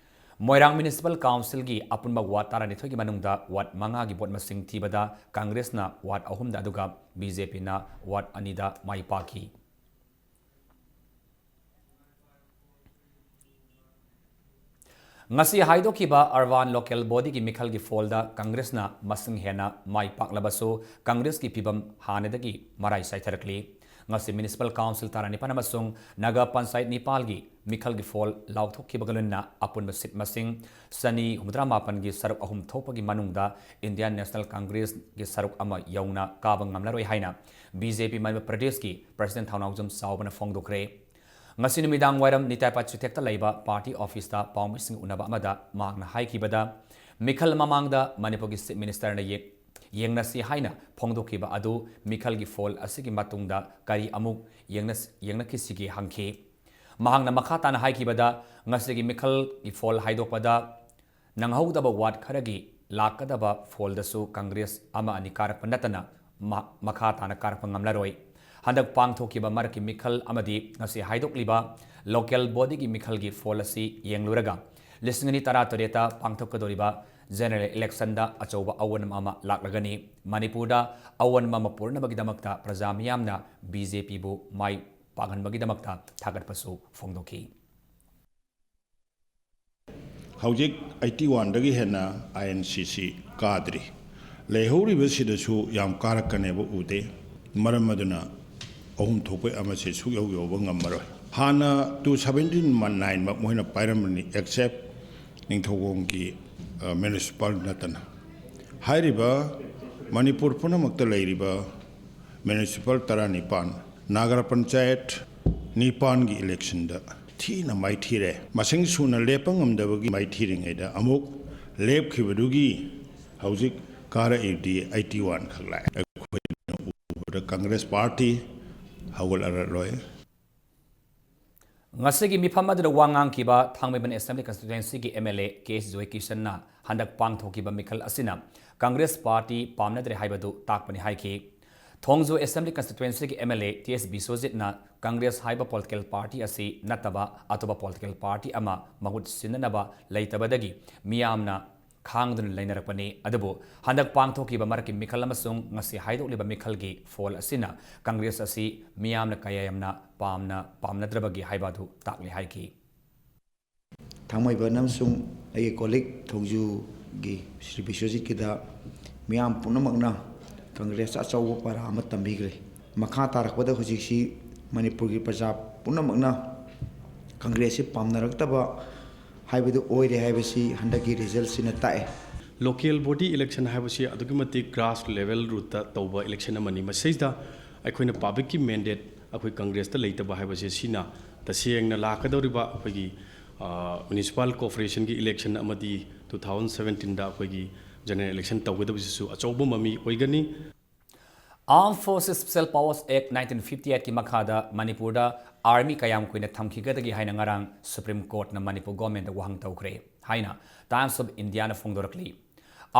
ꯃꯣꯏꯔꯥꯡ Municipal Councilꯒꯤ ꯑꯄꯨꯟꯕ ward ꯇꯔꯥꯅꯤꯊꯣꯏꯒꯤ ꯃꯅꯨꯡꯗ ward ꯃꯉꯥꯒꯤ vote ꯃꯁꯤꯡ ꯊꯤꯕꯗ Congressꯅ ward ꯑꯍꯨꯝꯗ ꯑꯗꯨꯒ BJPꯅ ward ꯑꯅꯤꯗ ꯃꯥꯏ ꯄꯥꯛꯈꯤ꯫ ꯉꯁꯤ ꯍꯥꯏꯗꯣꯛꯈꯤꯕ Urban Local Bodyꯒꯤ ꯃꯤꯈꯜꯒꯤ ꯐꯣꯜꯗ Congressꯅ ꯃꯁꯤꯡ ꯍꯦꯟꯅ ꯃꯥꯏ ꯄꯥꯛꯂꯕꯁꯨ, Congressꯀꯤ ꯐꯤꯕꯝ ꯍꯥꯟꯅꯗꯒꯤ ꯃꯔꯥꯏ ꯆꯥꯏꯊꯔꯛꯂꯤ꯫ ꯉꯁꯤ Municipal Council ꯇꯔꯥꯅꯤꯄꯥꯟ ꯑꯃꯁꯨꯡ ꯅꯒꯔ ꯄꯟꯆꯥꯌꯠ ꯅꯤꯄꯥꯜꯒꯤ ꯃꯤꯈꯜꯒꯤ ꯐꯣꯜ ꯂꯥꯎꯊꯣꯛꯈꯤꯕꯒ ꯂꯣꯏꯅꯅ ꯑꯄꯨꯟꯕ seat ꯃꯁꯤꯡ ꯆꯅꯤ ꯍꯨꯝꯐꯨꯇꯔꯥ ꯃꯥꯄꯟꯒꯤ ꯁꯔꯨꯛ ꯑꯍꯨꯝ ꯊꯣꯛꯄꯒꯤ ꯃꯅꯨꯡꯗ Indian National Congressꯀꯤ ꯁꯔꯨꯛ ꯑꯃ ꯌꯧꯅ ꯀꯥꯕ ꯉꯝꯂꯔꯣꯏ ꯍꯥꯏꯅ BJP ꯃꯅꯤꯄꯨꯔ ꯄ꯭ꯔꯗꯦꯁꯀꯤ President ꯊꯧꯅꯥꯎꯖꯝ ꯆꯥꯎꯕꯅ ꯐꯣꯡꯗꯣꯛꯈ꯭ꯔꯦ꯫ ꯉꯁꯤ ꯅꯨꯃꯤꯗꯥꯡ ꯋꯥꯏꯔꯝ ꯅꯤꯇꯥꯏ ꯄꯥꯆꯤꯊꯦꯛꯇ ꯂꯩꯕ party officeꯇ ꯄꯥꯎꯃꯤꯁꯤꯡ ꯎꯅꯕ ꯑꯃꯗ ꯃꯍꯥꯛꯅ ꯍꯥꯏꯈꯤꯕꯗ, ꯃꯤꯈꯜ ꯃꯃꯥꯡꯗ ꯃꯅꯤꯄꯨꯔꯒꯤ Chief Ministerꯅ ꯌꯦ-, ꯌꯦꯡꯅꯁꯤ ꯍꯥꯏꯅ ꯐꯣꯡꯗꯣꯛꯈꯤꯕ ꯑꯗꯨ ꯃꯤꯈꯜꯒꯤ ꯐꯣꯜ ꯑꯁꯤꯒꯤ ꯃꯇꯨꯡꯗ ꯀꯔꯤ ꯑꯃꯨꯛ ꯌꯦꯡꯅ-, ꯌꯦꯡꯅꯈꯤꯁꯤꯒꯦ ꯍꯪꯈꯤ꯫ ꯃꯍꯥꯛꯅ ꯃꯈꯥ ꯇꯥꯅ ꯍꯥꯏꯈꯤꯕꯗ, ꯉꯁꯤꯒꯤ ꯃꯤꯈꯜꯒꯤ ꯐꯣꯜ ꯍꯥꯏꯗꯣꯛꯄꯗ ꯅꯪꯍꯧꯗꯕ ward ꯈꯔꯒꯤ ꯂꯥꯛꯀꯗꯕ ꯐꯣꯜꯗꯁꯨ Congress ꯑꯃ ꯑꯅꯤ ꯀꯥꯔꯛꯄ ꯅꯠꯇꯅ ꯃ-, ꯃꯈꯥ ꯇꯥꯅ ꯀꯥꯔꯛꯄ ꯉꯝꯂꯔꯣꯏ꯫ ꯍꯟꯗꯛ ꯄꯥꯡꯊꯣꯛꯈꯤꯕ ꯃꯔꯛꯀꯤ ꯃꯤꯈꯜ ꯑꯃꯗꯤ ꯉꯁꯤ ꯍꯥꯏꯗꯣꯛꯂꯤꯕ local bodyꯒꯤ ꯃꯤꯈꯜꯒꯤ ꯐꯣꯜ ꯑꯁꯤ ꯌꯦꯡꯂꯨꯔꯒ, ꯂꯤꯁꯤꯡ ꯑꯅꯤ ꯇꯔꯥꯇꯔꯦꯠꯇ ꯄꯥꯡꯊꯣꯛꯀꯗꯧꯔꯤꯕ general electionꯗ ꯑꯆꯧꯕ ꯑꯑꯣꯟꯕ ꯑꯃ ꯂꯥꯛꯂꯒꯅꯤ꯫ ꯃꯅꯤꯄꯨꯔꯗ ꯑꯑꯣꯟꯕ ꯑꯃ ꯄꯨꯔꯛꯅꯕꯒꯤꯗꯃꯛꯇ ꯄ꯭ꯔꯖꯥ ꯃꯤꯌꯥꯝꯅ BJPꯕꯨ ꯃꯥꯏ ꯄꯥꯛꯍꯟꯕꯒꯤꯗꯃꯛꯇ ꯊꯥꯒꯠꯄꯁꯨ ꯐꯣꯡꯗꯣꯛꯈꯤ꯫ ꯍꯧꯖꯤꯛ eighty oneꯗꯒꯤ ꯍꯦꯟꯅ INCC ꯀꯥꯗ꯭ꯔꯤ꯫ ꯂꯩꯍꯧꯔꯤꯕꯁꯤꯗꯁꯨ ꯌꯥꯝ ꯀꯥꯔꯛꯀꯅꯦꯕ ꯎꯗꯦ꯫ ꯃꯔꯝ ꯑꯗꯨꯅ ꯑꯍꯨꯝ ꯊꯣꯛꯄꯩ ꯑꯃꯁꯦ ꯁꯨꯛꯌꯧ ꯌꯧꯕ ꯉꯝꯃꯔꯣꯏ꯫ ꯍꯥꯟꯅ two seventy-nine ꯃꯛ ꯃꯣꯏꯅ ꯄꯥꯏꯔꯝꯕꯅꯤ, except ꯅꯤꯡꯊꯧꯈꯣꯡꯒꯤ ꯃ꯭ꯌꯨꯅꯤꯁꯤꯄꯥꯜ ꯅꯠꯇꯅ ꯍꯥꯏꯔꯤꯕ ꯃꯅꯤꯄꯨꯔ ꯄꯨꯝꯅꯃꯛꯇ ꯂꯩꯔꯤꯕ ꯃ꯭ꯌꯨꯅꯤꯁꯤꯄꯥꯜ ꯇꯔꯥꯅꯤꯄꯥꯟ, ꯅꯥꯒꯔ ꯄꯟꯆꯥꯌꯠ ꯅꯤꯄꯥꯟꯒꯤ ꯏꯂꯦꯛꯁꯟꯗ ꯊꯤꯅ ꯃꯥꯏꯊꯤꯔꯦ꯫ ꯃꯁꯤꯡ ꯁꯨꯅ ꯂꯦꯞꯄ ꯉꯝꯗꯕꯒꯤ ꯃꯥꯏꯊꯤꯔꯤꯉꯩꯗ ꯑꯃꯨꯛ ꯂꯦꯞꯈꯤꯕꯗꯨꯒꯤ ꯍꯧꯖꯤꯛ ꯀꯥꯔꯛꯏꯗꯤ ꯑꯩꯠꯇꯤ ꯋꯥꯟ ꯈꯛ ꯂꯥꯛꯑꯦ꯫ ꯑꯩꯈꯣꯏꯅ ꯎꯕꯗ ꯀꯪꯒ꯭ꯔꯦꯁ ꯄꯥꯔꯇꯤ ꯍꯧꯒꯠꯂꯔꯣꯏ꯫ ꯉꯁꯤꯒꯤ ꯃꯤꯐꯝ ꯑꯗꯨꯗ ꯋꯥ ꯉꯥꯡꯈꯤꯕ ꯊꯥꯡꯃꯩꯕꯟ ꯑꯦꯁꯦꯝꯕ꯭ꯂꯤ ꯀꯟꯁꯇꯤꯇ꯭ꯋꯦꯟꯁꯤꯒꯤ M L A K S ꯖꯣꯏꯀꯤꯁꯟꯅ ꯍꯟꯗꯛ ꯄꯥꯡꯊꯣꯛꯈꯤꯕ ꯃꯤꯈꯜ ꯑꯁꯤꯅ ꯀꯪꯒ꯭ꯔꯦꯁ ꯄꯥꯔꯇꯤ ꯄꯥꯝꯅꯗ꯭ꯔꯦ ꯍꯥꯏꯕꯗꯨ ꯇꯥꯛꯄꯅꯤ ꯍꯥꯏꯈꯤ꯫ ꯊꯣꯡꯖꯨ ꯑꯦꯁꯦꯝꯕ꯭ꯂꯤ ꯀꯟꯁꯇꯤꯇ꯭ꯋꯦꯟꯁꯤꯒꯤ M L A T S ꯕꯤꯁ꯭ꯋꯖꯤꯠꯅ ꯀꯪꯒ꯭ꯔꯦꯁ ꯍꯥꯏꯕ ꯄꯣꯂꯤꯇꯤꯀꯦꯜ ꯄꯥꯔꯇꯤ ꯑꯁꯤ ꯅꯠꯇꯕ ꯑꯇꯣꯞꯄ ꯄꯣꯂꯤꯇꯤꯀꯦꯜ ꯄꯥꯔꯇꯤ ꯑꯃ ꯃꯍꯨꯠ ꯁꯤꯟꯅꯅꯕ ꯂꯩꯇꯕꯗꯒꯤ ꯃꯤꯌꯥꯝꯅ ꯈꯥꯡꯗꯨꯅ ꯂꯩꯅꯔꯛꯄꯅꯤ꯫ ꯑꯗꯨꯕꯨ ꯍꯟꯗꯛ ꯄꯥꯡꯊꯣꯛꯈꯤꯕ ꯃꯔꯛꯀꯤ ꯃꯤꯈꯜ ꯑꯃꯁꯨꯡ ꯉꯁꯤ ꯍꯥꯏꯗꯣꯛꯂꯤꯕ ꯃꯤꯈꯜꯒꯤ ꯐꯣꯜ ꯑꯁꯤꯅ ꯀꯪꯒ꯭ꯔꯦꯁ ꯑꯁꯤ ꯃꯤꯌꯥꯝꯅ ꯀꯌꯥ ꯌꯥꯝꯅ ꯄꯥꯝꯅ ꯄꯥꯝꯅꯗ꯭ꯔꯕꯒꯤ ꯍꯥꯏꯕ ꯑꯗꯨ ꯇꯥꯛꯂꯤ ꯍꯥꯏꯈꯤ꯫ ꯊꯥꯡꯃꯩꯕꯟ ꯑꯃꯁꯨꯡ ꯑꯩꯒꯤ ꯀꯣꯂꯤꯛ ꯊꯣꯡꯖꯨꯒꯤ ꯁ꯭ꯔꯤ ꯕꯤꯁ꯭ꯋꯖꯤꯠꯀꯤꯗ ꯃꯤꯌꯥꯝ ꯄꯨꯝꯅꯃꯛꯅ ꯀꯪꯒ꯭ꯔꯦꯁꯇ ꯑꯆꯧꯕ ꯄꯔꯥ ꯑꯃ ꯇꯝꯕꯤꯈ꯭ꯔꯦ꯫ ꯃꯈꯥ ꯇꯥꯔꯛꯄꯗ ꯍꯧꯖꯤꯛꯁꯤ ꯃꯅꯤꯄꯨꯔꯒꯤ ꯄ꯭ꯔꯖꯥ ꯄꯨꯝꯅꯃꯛꯅ ꯀꯪꯒ꯭ꯔꯦꯁꯁꯤ ꯄꯥꯝꯅꯔꯛꯇꯕ ꯍꯥꯏꯕꯗꯨ ꯑꯣꯏꯔꯦ ꯍꯥꯏꯕꯁꯤ ꯍꯟꯗꯛꯀꯤ ꯔꯤꯖꯜꯁꯤꯅ ꯇꯥꯛꯑꯦ꯫ Local body election ꯍꯥꯏꯕꯁꯤ ꯑꯗꯨꯛꯀꯤ ꯃꯇꯤꯛ grass level rootꯇ ꯇꯧꯕ election ꯑꯃꯅꯤ꯫ ꯃꯁꯤꯗ ꯑꯩꯈꯣꯏꯅ publicꯀꯤ mandate ꯑꯩꯈꯣꯏ ꯀꯪꯒ꯭ꯔꯦꯁꯇ ꯂꯩꯇꯕ ꯍꯥꯏꯕꯁꯦ ꯁꯤꯅ ꯇꯁꯦꯡꯅ ꯂꯥꯛꯀꯗꯧꯔꯤꯕ ꯑꯩꯈꯣꯏꯒꯤ municipal corporationꯒꯤ election ꯑꯃꯗꯤ two thousand seventeenꯗ ꯑꯩꯈꯣꯏꯒꯤ general election ꯇꯧꯒꯗꯕꯁꯤꯁꯨ ꯑꯆꯧꯕ ꯃꯃꯤ ꯑꯣꯏꯒꯅꯤ꯫ Armed Forces Special Powers Act nineteen fifty eightꯀꯤ ꯃꯈꯥꯗ ꯃꯅꯤꯄꯨꯔꯗ army ꯀꯌꯥꯝ ꯀꯨꯏꯅ ꯊꯝꯈꯤꯒꯗꯒꯦ ꯍꯥꯏꯅ ꯉꯔꯥꯡ Supreme Courtꯅ ꯃꯅꯤꯄꯨꯔ governmentꯇ ꯋꯥꯍꯪ ꯇꯧꯈ꯭ꯔꯦ ꯍꯥꯏꯅ Times of Indiaꯅ ꯐꯣꯡꯗꯣꯔꯛꯂꯤ꯫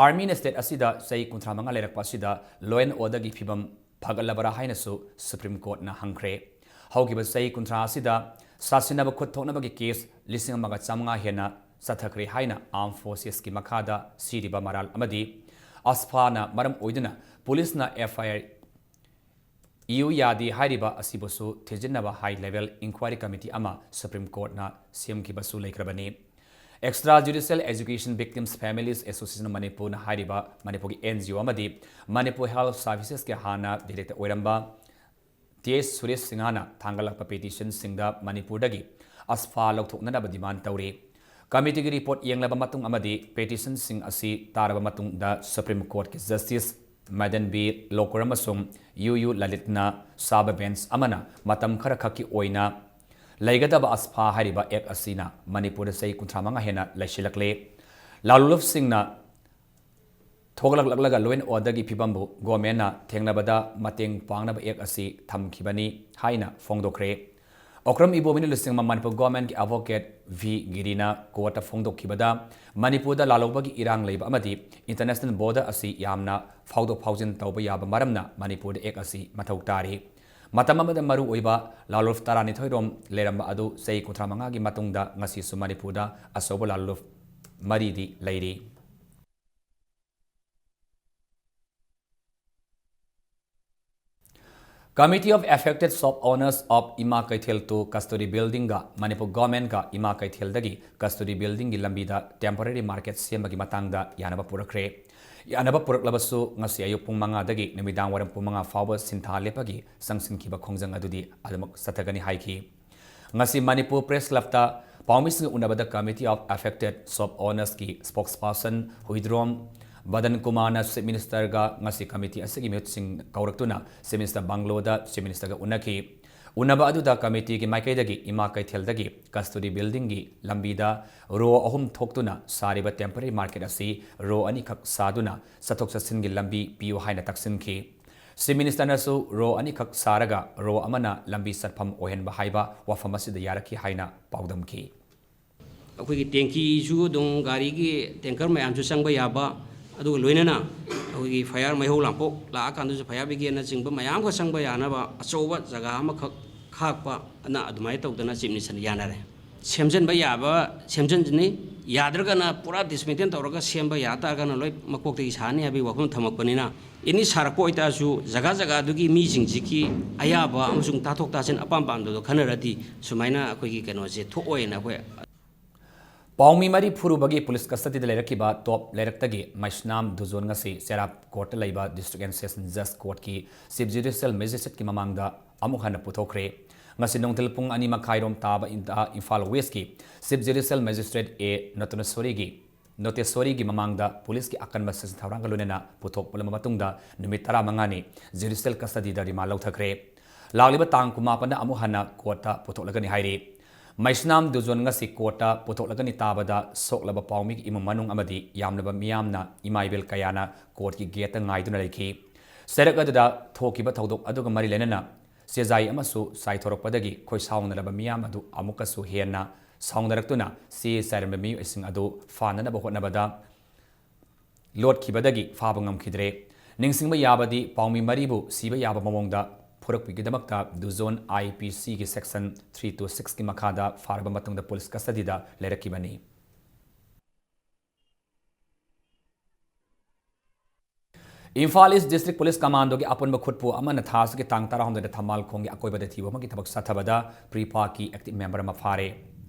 Armyꯅ state ꯑꯁꯤꯗ ꯆꯍꯤ ꯀꯨꯟꯊ꯭ꯔꯥ ꯃꯉꯥ ꯂꯩꯔꯛꯄ ꯑꯁꯤꯗ law and orderꯒꯤ ꯐꯤꯕꯝ ꯐꯒꯠꯂꯕꯔꯥ ꯍꯥꯏꯅꯁꯨ Supreme Courtꯅ ꯍꯪꯈ꯭ꯔꯦ꯫ ꯍꯧꯈꯤꯕ ꯆꯍꯤ ꯀꯨꯟꯊ꯭ꯔꯥ ꯑꯁꯤꯗ ꯁꯥꯁꯤꯟꯅꯕ ꯈꯨꯠ ꯊꯣꯛꯅꯕꯒꯤ case ꯂꯤꯁꯤꯡ ꯑꯃꯒ ꯆꯥꯃꯉꯥ ꯍꯦꯟꯅ ꯆꯠꯊꯈ꯭ꯔꯦ ꯍꯥꯏꯅ Armed Forcesꯀꯤ ꯃꯈꯥꯗ ꯁꯤꯔꯤꯕ ꯃꯔꯥꯜ ꯑꯃꯗꯤ AFSPAꯅ ꯃꯔꯝ ꯑꯣꯏꯗꯨꯅ policeꯅ F I R ꯏꯌꯨ ꯌꯥꯗꯦ ꯍꯥꯏꯔꯤꯕ ꯑꯁꯤꯕꯨꯁꯨ ꯊꯤꯖꯤꯟꯅꯕ high level inquiry committee ꯑꯃ Supreme Courtꯅ ꯁꯦꯝꯈꯤꯕꯁꯨ ꯂꯩꯈ꯭ꯔꯕꯅꯤ꯫ Extra Judicial Execution Victims Families Association of Manipurꯅ ꯍꯥꯏꯔꯤꯕ ꯃꯅꯤꯄꯨꯔꯒꯤ N G O ꯑꯃꯗꯤ Manipur Health Servicesꯀꯤ ꯍꯥꯟꯅ director ꯑꯣꯏꯔꯝꯕ ꯇꯤ ꯑꯦꯁ ꯁꯨꯔꯦꯁ ꯁꯤꯡꯍꯅ ꯊꯥꯡꯒꯠꯂꯛꯄ petitionꯁꯤꯡꯗ ꯃꯅꯤꯄꯨꯔꯗꯒꯤ AFSPA ꯂꯧꯊꯣꯛꯅꯅꯕ demand ꯇꯧꯔꯤ꯫ Committee ꯒꯤ report ꯌꯦꯡꯂꯕ ꯃꯇꯨꯡ ꯑꯃꯗꯤ petition ꯁꯤꯡ ꯑꯁꯤ ꯇꯥꯔꯕ ꯃꯇꯨꯡꯗ Supreme Court ꯀꯤ Justice ꯃꯗꯟ ꯕꯤ ꯂꯣꯀꯨꯔ ꯑꯃꯁꯨꯡ ꯌꯨ ꯌꯨ ꯂꯂꯤꯠꯅ ꯁꯥꯕ bench ꯑꯃꯅ ꯃꯇꯝ ꯈꯔꯈꯛꯀꯤ ꯑꯣꯏꯅ ꯂꯩꯒꯗꯕ AFSPA ꯍꯥꯏꯔꯤꯕ act ꯑꯁꯤꯅ ꯃꯅꯤꯄꯨꯔꯗ ꯆꯍꯤ ꯀꯨꯟꯊ꯭ꯔꯥ ꯃꯉꯥ ꯍꯦꯟꯅ ꯂꯩꯁꯤꯜꯂꯛꯂꯦ꯫ ꯂꯥꯂꯣꯡꯂꯨꯞꯁꯤꯡꯅ ꯊꯣꯛꯂꯛꯂꯛꯂꯒ law and order ꯒꯤ ꯐꯤꯕꯝꯕꯨ government ꯅ ꯊꯦꯡꯅꯕꯗ ꯃꯇꯦꯡ ꯄꯥꯡꯅꯕ act ꯑꯁꯤ ꯊꯝꯈꯤꯕꯅꯤ ꯍꯥꯏꯅ ꯐꯣꯡꯗꯣꯛꯈ꯭ꯔꯦ꯫ ꯑꯣꯀ꯭ꯔꯝ ꯏꯕꯣꯕꯤꯅ ꯂꯨꯆꯤꯡꯕ ꯃꯅꯤꯄꯨꯔ government ꯀꯤ advocate ꯚꯤ ꯒꯤꯔꯤꯅ court ꯇ ꯐꯣꯡꯗꯣꯛꯈꯤꯕꯗ, ꯃꯅꯤꯄꯨꯔꯗ ꯂꯥꯜꯍꯧꯕꯒꯤ ꯏꯔꯥꯡ ꯂꯩꯕ ꯑꯃꯗꯤ international border ꯑꯁꯤ ꯌꯥꯝꯅ ꯐꯥꯎꯗꯣꯛ ꯐꯥꯎꯖꯤꯟ ꯇꯧꯕ ꯌꯥꯕ ꯃꯔꯝꯅ ꯃꯅꯤꯄꯨꯔꯗ act ꯑꯁꯤ ꯃꯊꯧ ꯇꯥꯔꯤ꯫ ꯃꯇꯝ ꯑꯃꯗ ꯃꯔꯨ ꯑꯣꯏꯕ ꯂꯥꯂꯣꯡꯂꯨꯞ ꯇꯔꯥꯅꯤꯊꯣꯏ ꯔꯣꯝ ꯂꯩꯔꯝꯕ ꯑꯗꯨ ꯆꯍꯤ ꯀꯨꯟꯊ꯭ꯔꯥ ꯃꯉꯥꯒꯤ ꯃꯇꯨꯡꯗ ꯉꯁꯤꯁꯨ ꯃꯅꯤꯄꯨꯔꯗ ꯑꯆꯧꯕ ꯂꯥꯂꯣꯡꯂꯨꯞ ꯃꯔꯤꯗꯤ ꯂꯩꯔꯤ꯫ Committee of Affected Shop Owners of ꯏꯃꯥ ꯀꯩꯊꯦꯜ to Kasturi Building ꯒ ꯃꯅꯤꯄꯨꯔ government ꯀ ꯏꯃꯥ ꯀꯩꯊꯦꯜꯗꯒꯤ Kasturi Building ꯒꯤ ꯂꯝꯕꯤꯗ temporary market ꯁꯦꯝꯕꯒꯤ ꯃꯇꯥꯡꯗ ꯌꯥꯅꯕ ꯄꯨꯔꯛꯈ꯭ꯔꯦ꯫ ꯌꯥꯅꯕ ꯄꯨꯔꯛꯂꯕꯁꯨ ꯉꯁꯤ ꯑꯌꯨꯛ ꯄꯨꯡ ꯃꯉꯥꯗꯒꯤ ꯅꯨꯃꯤꯗꯥꯡ ꯋꯥꯏꯔꯝ ꯄꯨꯡ ꯃꯉꯥ ꯐꯥꯎꯕ ꯁꯤꯟꯊꯥ ꯂꯦꯞꯄꯒꯤ ꯆꯪꯁꯤꯟꯈꯤꯕ ꯈꯣꯡꯖꯪ ꯑꯗꯨꯗꯤ ꯑꯗꯨꯃꯛ ꯆꯠꯊꯒꯅꯤ ꯍꯥꯏꯈꯤ꯫ ꯉꯁꯤ ꯃꯅꯤꯄꯨꯔ Press Club ꯇ ꯄꯥꯎꯃꯤꯁꯤꯡꯒ ꯎꯅꯕꯗ Committee of Affected Shop Owners ꯀꯤ spokesperson ꯍꯨꯏꯗ꯭ꯔꯣꯝ ꯕꯗꯟ ꯀꯨꯃꯥꯔꯅ Chief Minister ꯒ ꯉꯁꯤ committee ꯑꯁꯤꯒꯤ ꯃꯤꯍꯨꯠꯁꯤꯡ ꯀꯧꯔꯛꯇꯨꯅ Chief Minister ꯕꯪꯒ꯭ꯂꯣꯗ Chief Minister ꯒ ꯎꯅꯈꯤ꯫ ꯎꯅꯕ ꯑꯗꯨꯗ committee ꯒꯤ ꯃꯥꯏꯀꯩꯗꯒꯤ ꯏꯃꯥ ꯀꯩꯊꯦꯜꯗꯒꯤ Kasturi Building ꯒꯤ ꯂꯝꯕꯤꯗ row ꯑꯍꯨꯝ ꯊꯣꯛꯇꯨꯅ ꯁꯥꯔꯤꯕ temporary market ꯑꯁꯤ row ꯑꯅꯤꯈꯛ ꯁꯥꯗꯨꯅ ꯆꯠꯊꯣꯛ ꯆꯠꯁꯤꯟꯒꯤ ꯂꯝꯕꯤ ꯄꯤꯌꯨ ꯍꯥꯏꯅ ꯇꯛꯁꯤꯟꯈꯤ꯫ Chief Minister ꯅꯁꯨ row ꯑꯅꯤꯈꯛ ꯁꯥꯔꯒ row ꯑꯃꯅ ꯂꯝꯕꯤ ꯆꯠꯐꯝ ꯑꯣꯏꯍꯟꯕ ꯍꯥꯏꯕ ꯋꯥꯐꯝ ꯑꯁꯤꯗ ꯌꯥꯔꯛꯈꯤ ꯍꯥꯏꯅ ꯄꯥꯎꯗꯝꯈꯤ꯫ ꯑꯩꯈꯣꯏꯒꯤ tanky ꯁꯨ ꯑꯗꯨꯝ ꯒꯥꯔꯤꯒꯤ tanker ꯃꯌꯥꯝꯁꯨ ꯆꯪꯕ ꯌꯥꯕ, ꯑꯗꯨꯒ ꯂꯣꯏꯅꯅ ꯑꯩꯈꯣꯏꯒꯤ fire, ꯃꯩꯍꯧ ꯂꯥꯡꯄꯣꯛ ꯂꯥꯛꯑꯀꯥꯟꯗꯁꯨ fire brigade ꯅꯆꯤꯡꯕ ꯃꯌꯥꯝꯒ ꯆꯪꯕ ꯌꯥꯅꯕ ꯑꯆꯧꯕ ꯖꯒꯥ ꯑꯃꯈꯛ ꯈꯥꯛꯄ ꯑꯅ ꯑꯗꯨꯃꯥꯏꯅ ꯇꯧꯗꯅ Chief Minister ꯅ ꯌꯥꯅꯔꯦ꯫ ꯁꯦꯝꯖꯤꯟꯕ ꯌꯥꯕ ꯁꯦꯝꯖꯤꯟꯖꯅꯤ, ꯌꯥꯗ꯭ꯔꯒꯅ ꯄꯨꯔꯥ dismantle ꯇꯧꯔꯒ ꯁꯦꯝꯕ ꯌꯥ ꯇꯥꯔꯒꯅ ꯂꯣꯏ ꯃꯀꯣꯛꯇꯒꯤ ꯁꯥꯅꯤ ꯍꯥꯏꯕꯒꯤ ꯋꯥꯐꯝ ꯊꯝꯃꯛꯄꯅꯤꯅ, any ꯁꯥꯔꯛꯄ ꯑꯣꯏꯇꯥꯔꯁꯨ ꯖꯒꯥ ꯖꯒꯥꯗꯨꯒꯤ ꯃꯤꯁꯤꯡꯁꯤꯒꯤ ꯑꯌꯥꯕ ꯑꯃꯁꯨꯡ ꯇꯥꯊꯣꯛ ꯇꯥꯁꯤꯟ ꯑꯄꯥꯝ ꯄꯥꯝꯗꯗꯣ ꯈꯟꯅꯔꯗꯤ ꯁꯨꯃꯥꯏꯅ ꯑꯩꯈꯣꯏꯒꯤ ꯀꯩꯅꯣꯁꯦ ꯊꯣꯛꯑꯣꯏꯅ ꯑꯩꯈꯣꯏ ꯄꯥꯎꯃꯤ ꯃꯔꯤ ꯐꯨꯔꯨꯕꯒꯤ police custody ꯗ ꯂꯩꯔꯛꯈꯤꯕ ꯇꯣꯞ ꯂꯩꯔꯛꯇꯒꯤ ꯃꯩꯁꯅꯥꯝ ꯗꯨꯖꯣꯟ ꯉꯁꯤ ꯆꯦꯔꯥꯞ court ꯇ ꯂꯩꯕ District and Session Judge Court ꯀꯤ Chief Judicial Magistrate ꯀꯤ ꯃꯃꯥꯡꯗ ꯑꯃꯨꯛ ꯍꯟꯅ ꯄꯨꯊꯣꯛꯈ꯭ꯔꯦ꯫ ꯉꯁꯤ ꯅꯨꯡꯊꯤꯜ ꯄꯨꯡ ꯑꯅꯤ ꯃꯈꯥꯏꯔꯣꯝ ꯇꯥꯕ ꯏꯝ-, ꯏꯝꯐꯥꯜ ꯋꯦꯁꯀꯤ Chief Judicial Magistrate A ꯅꯣꯇꯦꯁꯣꯔꯤꯒꯤ, ꯅꯣꯇꯦꯁꯣꯔꯤꯒꯤ ꯃꯃꯥꯡꯗ ꯄꯨꯂꯤꯁꯀꯤ ꯑꯀꯟꯕ ꯁꯦꯜ ꯊꯧꯔꯥꯡꯒ ꯂꯣꯏꯅꯅ ꯄꯨꯊꯣꯛ ꯄꯨꯜꯂꯕ ꯃꯇꯨꯡꯗ ꯅꯨꯃꯤꯠ ꯇꯔꯥꯃꯉꯥꯅꯤ judicial custodyꯗ remand ꯂꯧꯊꯈ꯭ꯔꯦ꯫ ꯂꯥꯛꯂꯤꯕ ꯇꯥꯡ ꯀꯨꯟꯃꯥꯄꯟꯗ ꯑꯃꯨꯛ ꯍꯟꯅ courtꯇ ꯄꯨꯊꯣꯛꯂꯒꯅꯤ ꯍꯥꯏꯔꯤ꯫ ꯃꯩꯁꯅꯥꯝ ꯗꯨꯖꯣꯟ ꯉꯁꯤ courtꯇ ꯄꯨꯊꯣꯛꯂꯒꯅꯤ ꯇꯥꯕꯗ ꯁꯣꯛꯂꯕ ꯄꯥꯎꯃꯤꯒꯤ ꯏꯃꯨꯡ ꯃꯅꯨꯡ ꯑꯃꯗꯤ ꯌꯥꯝꯂꯕ ꯃꯤꯌꯥꯝꯅ ꯏꯃꯥ ꯏꯕꯦꯜ ꯀꯌꯥꯅ courtꯀꯤ gateꯇ ꯉꯥꯏꯗꯨꯅ ꯂꯩꯈꯤ꯫ ꯆꯩꯔꯛ ꯑꯗꯨꯗ ꯊꯣꯛꯈꯤꯕ ꯊꯧꯗꯣꯛ ꯑꯗꯨꯒ ꯃꯔꯤ ꯂꯩꯅꯅ ꯆꯦꯖꯥꯏ ꯑꯃꯁꯨ ꯆꯥꯏꯊꯣꯔꯛꯄꯗꯒꯤ ꯈꯣꯏ ꯁꯥꯎꯅꯔꯕ ꯃꯤꯌꯥꯝ ꯑꯗꯨ ꯑꯃꯨꯛꯀꯁꯨ ꯍꯦꯟꯅ ꯁꯥꯎꯅꯔꯛꯇꯨꯅ ꯆꯦ ꯆꯥꯏꯔꯝꯕ ꯃꯤꯑꯣꯏꯁꯤꯡ ꯑꯗꯨ ꯐꯥꯅꯅꯕ ꯍꯣꯠꯅꯕꯗ ꯂꯣꯠꯈꯤꯕꯗꯒꯤ ꯐꯥꯕ ꯉꯝꯈꯤꯗ꯭ꯔꯦ꯫ ꯅꯤꯡꯁꯤꯡꯕ ꯌꯥꯕꯗꯤ ꯄꯥꯎꯃꯤ ꯃꯔꯤꯕꯨ ꯁꯤꯕ ꯌꯥꯕ ꯃꯑꯣꯡꯗ ꯐꯨꯔꯛꯄꯒꯤꯗꯃꯛꯇ ꯗꯨꯖꯣꯟ IPCꯒꯤ section three two sixꯀꯤ ꯃꯈꯥꯗ ꯐꯥꯔꯕ ꯃꯇꯨꯡꯗ ꯄꯨꯂꯤꯁ custodyꯗ ꯂꯩꯔꯛꯈꯤꯕꯅꯤ꯫ ꯏꯝꯐꯥꯜ East District Police Commandoꯒꯤ ꯑꯄꯨꯟꯕ ꯈꯨꯠꯄꯨ ꯑꯃꯅ ꯊꯥ ꯑꯁꯤꯒꯤ ꯇꯥꯡ ꯇꯔꯥꯍꯨꯝꯗꯣꯏꯗ ꯊꯝꯕꯥꯜ ꯈꯣꯡꯒꯤ ꯑꯀꯣꯏꯕꯗ ꯊꯤꯕ ꯑꯃꯒꯤ ꯊꯕꯛ ꯆꯠꯊꯕꯗ PREPAꯀꯤ active member ꯑꯃ ꯐꯥꯔꯦ꯫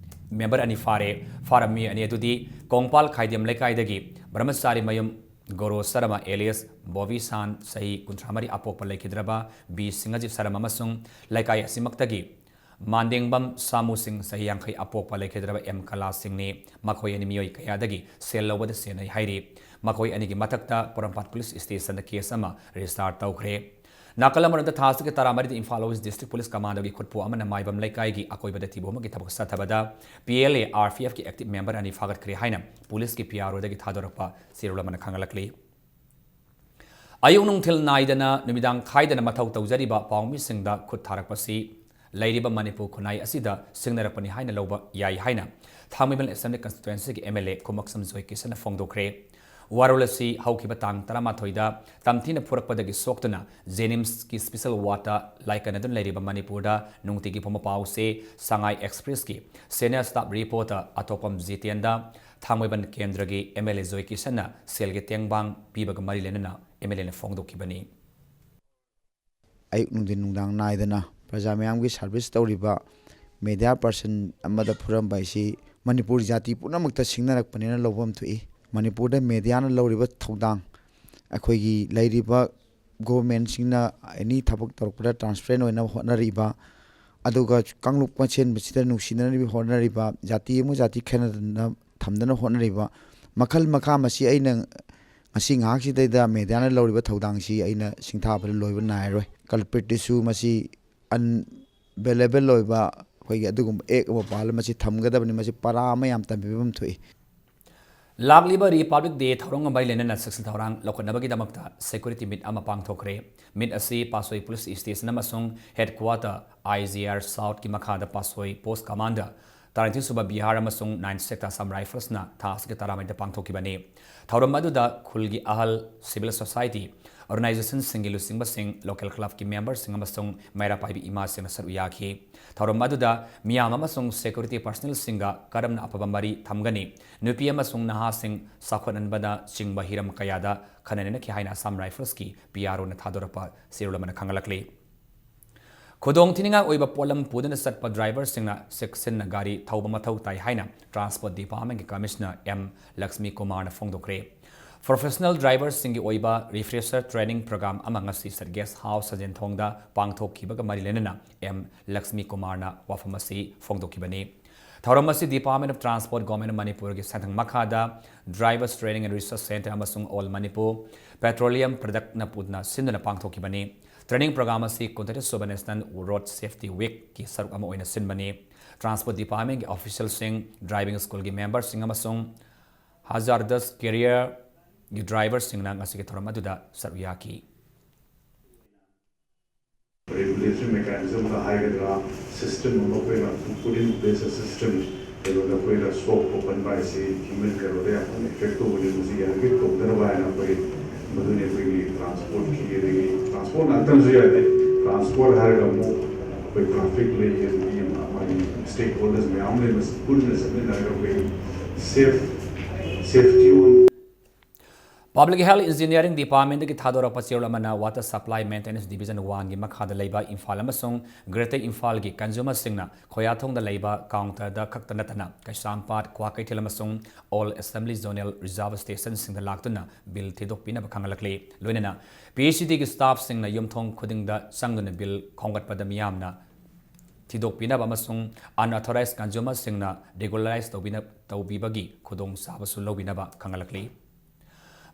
Member ꯑꯅꯤ ꯐꯥꯔꯦ꯫ ꯐꯥꯔꯕ ꯃꯤꯑꯣꯏ ꯑꯅꯤ ꯑꯗꯨꯗꯤ ꯀꯣꯡꯄꯥꯜ ꯈꯥꯏꯗꯦꯝ ꯂꯩꯀꯥꯏꯗꯒꯤ ꯕ꯭ꯔꯍꯃꯆꯥꯔꯤ ꯃꯌꯨꯝ ꯒꯣꯔꯣ ꯁꯔꯃ alias ꯕꯣꯕꯤ ꯁꯥꯟ, ꯆꯍꯤ ꯀꯨꯟꯊ꯭ꯔꯥ ꯃꯔꯤ ꯑꯄꯣꯛꯄ ꯂꯩꯈꯤꯗ꯭ꯔꯕ ꯕꯤ ꯁꯤꯡꯍꯖꯤꯠ ꯁꯔꯃ ꯑꯃꯁꯨꯡ ꯂꯩꯀꯥꯏ ꯑꯁꯤꯃꯛꯇꯒꯤ ꯃꯥꯟꯗꯦꯡꯕꯝ ꯁꯥꯃꯨ ꯁꯤꯡ, ꯆꯍꯤ ꯌꯥꯡꯈꯩ ꯑꯄꯣꯛꯄ ꯂꯩꯈꯤꯗ꯭ꯔꯕ ꯑꯦꯝ ꯀꯂꯥ ꯁꯤꯡꯅꯤ꯫ ꯃꯈꯣꯏ ꯑꯅꯤ ꯃꯤꯑꯣꯏ ꯀꯌꯥꯗꯒꯤ ꯁꯦꯜ ꯂꯧꯕꯗ ꯁꯦꯟꯅꯩ ꯍꯥꯏꯔꯤ꯫ ꯃꯈꯣꯏ ꯑꯅꯤꯒꯤ ꯃꯊꯛꯇ ꯄꯣꯔꯣꯝꯄꯥꯠ ꯄꯨꯂꯤꯁ ꯁ꯭ꯇꯦꯁꯟꯗ ꯀꯦꯁ ꯑꯃ ꯔꯦꯖꯤꯁꯇꯥꯔ ꯇꯧꯈ꯭ꯔꯦ꯫ ꯅꯥꯀꯜ ꯑꯃꯔꯣꯝꯗ ꯊꯥ ꯑꯁꯤꯒꯤ ꯇꯔꯥꯃꯔꯤꯗ ꯏꯝꯐꯥꯜ ꯋꯦꯁ ꯗꯤꯁꯇ꯭ꯔꯤꯛ ꯄꯨꯂꯤꯁ ꯀꯃꯥꯟꯗꯣꯒꯤ ꯈꯨꯠꯄꯨ ꯑꯃꯅ ꯃꯥꯏꯕꯝ ꯂꯩꯀꯥꯏꯒꯤ ꯑꯀꯣꯏꯕꯗ ꯊꯤꯕ ꯑꯃꯒꯤ ꯊꯕꯛ ꯆꯠꯊꯕꯗ PLA RPFꯀꯤ active member ꯑꯅꯤ ꯐꯥꯒꯠꯈ꯭ꯔꯦ ꯍꯥꯏꯅ ꯄꯨꯂꯤꯁꯀꯤ PROꯗꯒꯤ ꯊꯥꯗꯣꯔꯛꯄ ꯆꯦꯔꯣꯜ ꯑꯃꯅ ꯈꯪꯍꯜꯂꯛꯂꯤ꯫ ꯑꯌꯨꯛ ꯅꯨꯡꯊꯤꯜ ꯅꯥꯏꯗꯅ ꯅꯨꯃꯤꯗꯥꯡ ꯈꯥꯏꯗꯅ ꯃꯊꯧ ꯇꯧꯖꯔꯤꯕ ꯄꯥꯎꯃꯤꯁꯤꯡꯗ ꯈꯨꯠ ꯊꯥꯔꯛꯄꯁꯤ ꯂꯩꯔꯤꯕ ꯃꯅꯤꯄꯨꯔ ꯈꯨꯟꯅꯥꯏ ꯑꯁꯤꯗ ꯁꯤꯡꯅꯔꯛꯄꯅꯤ ꯍꯥꯏꯅ ꯂꯧꯕ ꯌꯥꯏ ꯍꯥꯏꯅ ꯊꯥꯡꯃꯩꯕꯟ Assembly Constituencyꯒꯤ MLA ꯈꯨꯃꯛꯁꯝ ꯖꯣꯏꯀꯤꯁꯟꯅ ꯐꯣꯡꯗꯣꯛꯈ꯭ꯔꯦ꯫ ꯋꯥꯔꯣꯜ ꯑꯁꯤ ꯍꯧꯈꯤꯕ ꯇꯥꯡ ꯇꯔꯥꯃꯥꯊꯣꯏꯗ ꯇꯝꯊꯤꯅ ꯐꯨꯔꯛꯄꯗꯒꯤ ꯁꯣꯛꯇꯨꯅ JNIMSꯀꯤ special wardꯇ ꯂꯥꯏꯀꯠꯅꯗꯨꯅ ꯂꯩꯔꯤꯕ ꯃꯅꯤꯄꯨꯔꯗ ꯅꯨꯡꯇꯤꯒꯤ ꯐꯣꯡꯕ ꯄꯥꯎꯁꯦ ꯁꯉꯥꯏ Expressꯀꯤ senior staff reporter ꯑꯇꯣꯞꯄꯝ ꯖꯤꯇꯦꯟꯗ, ꯊꯥꯡꯃꯩꯕꯟ ꯀꯦꯟꯗ꯭ꯔꯒꯤ MLA ꯖꯣꯏꯀꯤꯁꯟꯅ ꯁꯦꯜꯒꯤ ꯇꯦꯡꯕꯥꯡ ꯄꯤꯕꯒ ꯃꯔꯤ ꯂꯩꯅꯅ MLAꯅ ꯐꯣꯡꯗꯣꯛꯈꯤꯕꯅꯤ꯫ ꯑꯌꯨꯛ ꯅꯨꯡꯊꯤꯟ ꯅꯨꯡꯗꯥꯡ ꯅꯥꯏꯗꯅ ꯄ꯭ꯔꯖꯥ ꯃꯌꯥꯝꯒꯤ service ꯇꯧꯔꯤꯕ media person ꯑꯃꯗ ꯐꯨꯔꯝꯕ ꯍꯥꯏꯁꯤ ꯃꯅꯤꯄꯨꯔ ꯖꯥꯇꯤ ꯄꯨꯝꯅꯃꯛꯇ ꯁꯤꯡꯅꯔꯛꯄꯅꯦꯅ ꯂꯧꯐꯝ ꯊꯣꯛꯏ꯫ ꯃꯅꯤꯄꯨꯔꯗ mediaꯅ ꯂꯧꯔꯤꯕ ꯊꯧꯗꯥꯡ, ꯑꯩꯈꯣꯏꯒꯤ ꯂꯩꯔꯤꯕ governmentꯁꯤꯡꯅ any ꯊꯕꯛ ꯇꯧꯔꯛꯄꯗ transparent ꯑꯣꯏꯅꯕ ꯍꯣꯠꯅꯔꯤꯕ, ꯑꯗꯨꯒ ꯀꯥꯡꯂꯨꯞ ꯃꯁꯦꯟꯕꯁꯤꯗ ꯅꯨꯡꯁꯤꯅꯅꯕ ꯍꯣꯠꯅꯔꯤꯕ, ꯖꯥꯇꯤ ꯑꯃ ꯖꯥꯇꯤ ꯈꯦꯠꯅꯗꯅ ꯊꯝꯗꯅ ꯍꯣꯠꯅꯔꯤꯕ ꯃꯈꯜ ꯃꯈꯥ, ꯃꯁꯤ ꯑꯩꯅ ꯉꯁꯤ ꯉꯥꯏꯍꯥꯛꯁꯤꯗꯩꯗ ꯃꯦꯗꯤꯌꯥꯅ ꯂꯧꯔꯤꯕ ꯊꯧꯗꯥꯡꯁꯤ ꯑꯩꯅ ꯁꯤꯡꯊꯥꯕꯗ ꯂꯣꯏꯕ ꯅꯥꯏꯔꯣꯏ꯫ ꯀꯜꯄ꯭ꯔꯤꯠꯇꯁꯨ ꯃꯁꯤ ꯑꯟꯕꯦꯂꯦꯕꯜ ꯑꯣꯏꯕ ꯑꯩꯈꯣꯏꯒꯤ ꯑꯗꯨꯒꯨꯝꯕ ꯑꯦꯛ ꯑꯃ ꯄꯥꯜꯂ ꯃꯁꯤ ꯊꯝꯒꯗꯕꯅꯤ꯫ ꯃꯁꯤ ꯄꯔꯥ ꯑꯃ ꯌꯥꯝ ꯇꯝꯕꯤꯐꯝ ꯊꯣꯛꯏ꯫ ꯂꯥꯛꯂꯤꯕ ꯔꯤꯄꯕ꯭ꯂꯤꯛ ꯗꯦ ꯊꯧꯔꯝꯒ ꯃꯔꯤ ꯂꯩꯅꯅ ꯆꯦꯛꯁꯤꯟ ꯊꯧꯔꯥꯡ ꯂꯧꯈꯠꯅꯕꯒꯤꯗꯃꯛꯇ ꯁꯦꯀ꯭ꯌꯨꯔꯤꯇꯤ ꯃꯤꯠ ꯑꯃ ꯄꯥꯡꯊꯣꯛꯈ꯭ꯔꯦ꯫ ꯃꯤꯠ ꯑꯁꯤ ꯄꯥꯁꯣꯏ ꯄꯨꯂꯤꯁ ꯁ꯭ꯇꯦꯁꯟ ꯑꯃꯁꯨꯡ ꯍꯦꯗꯀ꯭ꯋꯥꯇꯔ, ꯑꯥꯏ ꯖꯤ ꯑꯥꯔ ꯁꯥꯎꯠꯀꯤ ꯃꯈꯥꯗ ꯄꯥꯁꯣꯏ ꯄꯣꯁ ꯀꯃꯥꯟꯗꯔ, ꯇꯔꯥꯅꯤꯊꯣꯏꯁꯨꯕ ꯕꯤꯍꯥꯔ ꯑꯃꯁꯨꯡ ꯅꯥꯏꯟ ꯁꯦꯛꯇꯔ ꯑꯁꯥꯝ ꯔꯥꯏꯐꯜꯁꯅ ꯊꯥ ꯑꯁꯤꯒꯤ ꯇꯔꯥꯃꯔꯤꯗ ꯄꯥꯡꯊꯣꯛꯈꯤꯕꯅꯤ꯫ ꯊꯧꯔꯝ ꯑꯗꯨꯗ ꯈꯨꯜꯒꯤ ꯑꯍꯜ, ꯁꯤꯚꯤꯜ ꯁꯣꯁꯥꯏꯇꯤ ꯑꯣꯔꯒꯅꯥꯏꯖꯦꯁꯟꯁꯤꯡꯒꯤ ꯂꯨꯆꯤꯡꯕꯁꯤꯡ, ꯂꯣꯀꯦꯜ ꯀ꯭ꯂꯕꯀꯤ ꯃꯦꯝꯕꯔꯁꯤꯡ ꯑꯃꯁꯨꯡ ꯃꯩꯔꯥ ꯄꯥꯏꯕꯤ ꯏꯃꯥꯁꯤꯡꯅ ꯁꯔꯨꯛ ꯌꯥꯈꯤ꯫ ꯊꯧꯔꯝ ꯑꯗꯨꯗ ꯃꯤꯌꯥꯝ ꯑꯃꯁꯨꯡ ꯁꯦꯀ꯭ꯌꯨꯔꯤꯇꯤ ꯄꯔꯁꯅꯦꯜꯁꯤꯡꯒ ꯀꯔꯝꯅ ꯑꯐꯕ ꯃꯔꯤ ꯊꯝꯒꯅꯤ, ꯅꯨꯄꯤ ꯑꯃꯁꯨꯡ ꯅꯍꯥꯁꯤꯡ ꯆꯥꯎꯈꯠꯍꯟꯕꯅꯆꯤꯡꯕ ꯍꯤꯔꯝ ꯀꯌꯥꯗ ꯈꯟꯅ ꯅꯩꯅꯈꯤ ꯍꯥꯏꯅ ꯑꯁꯥꯝ ꯔꯥꯏꯐꯜꯁꯀꯤ ꯄꯤ ꯑꯥꯔ ꯑꯣꯅ ꯊꯥꯗꯣꯔꯛꯄ ꯆꯦꯔꯣꯜ ꯑꯃꯅ ꯈꯪꯍꯜꯂꯛꯂꯤ꯫ ꯈꯨꯗꯣꯡꯊꯤꯅꯤꯡꯉꯥꯏ ꯑꯣꯏꯕ ꯄꯣꯠꯂꯝ ꯄꯨꯗꯨꯅ ꯆꯠꯄ ꯗ꯭ꯔꯥꯏꯚꯔꯁꯤꯡꯅ ꯆꯦꯛꯁꯤꯟꯅ ꯒꯥꯔꯤ ꯊꯧꯕ ꯃꯊꯧ ꯇꯥꯏ ꯍꯥꯏꯅ ꯇ꯭ꯔꯥꯟꯁꯄꯣꯔꯠ ꯗꯤꯄꯥꯔꯠꯃꯦꯟꯒꯤ ꯀꯃꯤꯁꯅꯔ ꯑꯦꯝ ꯂꯛꯁꯃꯤ ꯀꯨꯃꯥꯔꯅ ꯐꯣꯡꯗꯣꯛꯈ꯭ꯔꯦ꯫ ꯄ꯭ꯔꯣꯐꯦꯁꯅꯦꯜ ꯗ꯭ꯔꯥꯏꯚꯔꯁꯤꯡꯒꯤ ꯑꯣꯏꯕ ꯔꯤꯐ꯭ꯔꯦꯁꯔ ꯇ꯭ꯔꯦꯅꯤꯡ ꯄ꯭ꯔꯣꯒ꯭ꯔꯥꯝ ꯑꯃ ꯉꯁꯤ ꯁꯠ ꯒꯦꯁ ꯍꯥꯎꯁ ꯁꯟꯖꯦꯟꯊꯣꯡꯗ ꯄꯥꯡꯊꯣꯛꯈꯤꯕꯒ ꯃꯔꯤ ꯂꯩꯅꯅ ꯑꯦꯝ ꯂꯛꯁꯃꯤ ꯀꯨꯃꯥꯔꯅ ꯋꯥꯐꯝ ꯑꯁꯤ ꯐꯣꯡꯗꯣꯛꯈꯤꯕꯅꯤ꯫ ꯊꯧꯔꯝ ꯑꯁꯤ Department of Transport, Government of ꯃꯅꯤꯄꯨꯔꯒꯤ ꯁꯦꯟꯊꯪ ꯃꯈꯥꯗ Drivers Training and Research Centre ꯑꯃꯁꯨꯡ All Manipur Petroleum Productꯅ ꯄꯨꯟꯅ ꯁꯤꯟꯗꯨꯅ ꯄꯥꯡꯊꯣꯛꯈꯤꯕꯅꯤ꯫ ꯇ꯭ꯔꯦꯅꯤꯡ ꯄ꯭ꯔꯣꯒ꯭ꯔꯥꯝ ꯑꯁꯤ ꯀꯨꯟꯇꯔꯦꯠ ꯁꯨꯕ National Road Safety Weekꯀꯤ ꯁꯔꯨꯛ ꯑꯃ ꯑꯣꯏꯅ ꯁꯤꯟꯕꯅꯤ꯫ ꯇ꯭ꯔꯥꯟꯁꯄꯣꯔꯠ ꯗꯤꯄꯥꯔꯠꯃꯦꯟꯒꯤ ꯑꯣꯐꯤꯁꯤꯌꯦꯜꯁꯤꯡ, ꯗ꯭ꯔꯥꯏꯚꯤꯡ ꯁ꯭ꯀꯨꯜꯒꯤ ꯃꯦꯝꯕꯔꯁꯤꯡ ꯑꯃꯁꯨꯡ ꯍꯖꯥꯔꯗꯁ ꯀꯦꯔꯤꯌꯔꯒꯤ ꯗ꯭ꯔꯥꯏꯚꯔꯁꯤꯡꯅ ꯉꯁꯤꯒꯤ ꯊꯧꯔꯝ ꯑꯗꯨꯗ ꯁꯔꯨꯛ ꯌꯥꯈꯤ꯫ ꯔꯤꯒꯨꯂꯦꯇꯔꯤ ꯃꯦꯀꯥꯅꯤꯖꯝꯗ ꯍꯥꯏꯒꯗ꯭ꯔꯥ, ꯁꯤꯁꯇꯦꯝ ꯑꯃ ꯑꯩꯈꯣꯏꯅ ꯄꯨꯠ ꯏꯟ ꯄ꯭ꯂꯦꯁ ꯁꯤꯁꯇꯦꯝ, ꯀꯩꯅꯣꯗ ꯑꯩꯈꯣꯏꯅ ꯁꯣꯛ ꯄꯟꯕ ꯍꯥꯏꯁꯤ ꯍ꯭ꯌꯨꯃꯦꯟ ꯀꯩꯅꯣꯗ ꯌꯥꯝ ꯀꯟꯅ ꯏꯐꯦꯛ ꯇꯧꯕꯅꯤ꯫ ꯃꯁꯤ ꯌꯥꯔꯤꯈꯩ ꯇꯧꯗꯅꯕ ꯍꯥꯏꯅ ꯑꯩꯈꯣꯏ, ꯃꯗꯨꯅꯤ ꯑꯩꯈꯣꯏꯒꯤ ꯇ꯭ꯔꯥꯟꯁꯄꯣꯔꯠꯀꯤ, ꯑꯗꯒꯤ ꯇ꯭ꯔꯥꯟꯁꯄꯣꯔꯠ ꯉꯥꯛꯇꯅꯁꯨ ꯌꯥꯗꯦ꯫ ꯇ꯭ꯔꯥꯟꯁꯄꯣꯔꯠ ꯍꯥꯏꯔꯒ ꯑꯃꯨꯛ ꯑꯩꯈꯣꯏ ꯇ꯭ꯔꯥꯐꯤꯛ ꯂꯩ, ꯑꯗꯒꯤ ꯃꯥꯒꯤ ꯁ꯭ꯇꯦꯛ ꯍꯣꯜꯗꯔꯁ ꯃꯌꯥꯝ ꯂꯩ, ꯃꯁꯤ ꯄꯨꯟꯅ ꯆꯠꯃꯤꯟꯅꯔꯒ ꯑꯩꯈꯣꯏ ꯁꯦꯐ, ꯁꯦꯐꯇꯤ ꯑꯣꯟ Public Health Engineering Departmentꯗꯒꯤ ꯊꯥꯗꯣꯔꯛꯄ ꯆꯦꯔꯣꯜ ꯑꯃꯅ Water Supply Maintenance Division Oneꯒꯤ ꯃꯈꯥꯗ ꯂꯩꯕ ꯏꯝꯐꯥꯜ ꯑꯃꯁꯨꯡ Greater ꯏꯝꯐꯥꯜꯒꯤ ꯀꯟꯖꯨꯃꯔꯁꯤꯡꯅ ꯈꯣꯌꯥꯊꯣꯡꯗ ꯂꯩꯕ ꯀꯥꯎꯟꯇꯔꯗ ꯈꯛꯇ ꯅꯠꯇꯅ ꯀꯩꯁꯥꯝꯄꯥꯠ, ꯀ꯭ꯋꯥꯀꯩꯊꯦꯜ ꯑꯃꯁꯨꯡ Old Assembly Zonal Reserve Stationꯁꯤꯡꯗ ꯂꯥꯛꯇꯨꯅ ꯕꯤꯜ ꯊꯤꯗꯣꯛꯄꯤꯅꯕ ꯈꯪꯍꯜꯂꯛꯂꯤ꯫ ꯂꯣꯏꯅꯅ ꯄꯤ ꯑꯩꯆ ꯏ ꯗꯤꯒꯤ ꯁ꯭ꯇꯥꯐꯁꯤꯡꯅ ꯌꯨꯝꯊꯣꯡ ꯈꯨꯗꯤꯡꯗ ꯆꯪꯗꯨꯅ ꯕꯤꯜ ꯈꯣꯝꯒꯠꯄꯗ ꯃꯤꯌꯥꯝꯅ ꯊꯤꯗꯣꯛꯄꯤꯅꯕ ꯑꯃꯁꯨꯡ unauthorized consumerꯁꯤꯡꯅ regularize ꯇꯧꯕꯤꯅ-, ꯇꯧꯕꯤꯕꯒꯤ ꯈꯨꯗꯣꯡꯆꯥꯕꯁꯨ ꯂꯧꯕꯤꯅꯕ ꯈꯪꯍꯜꯂꯛꯂꯤ꯫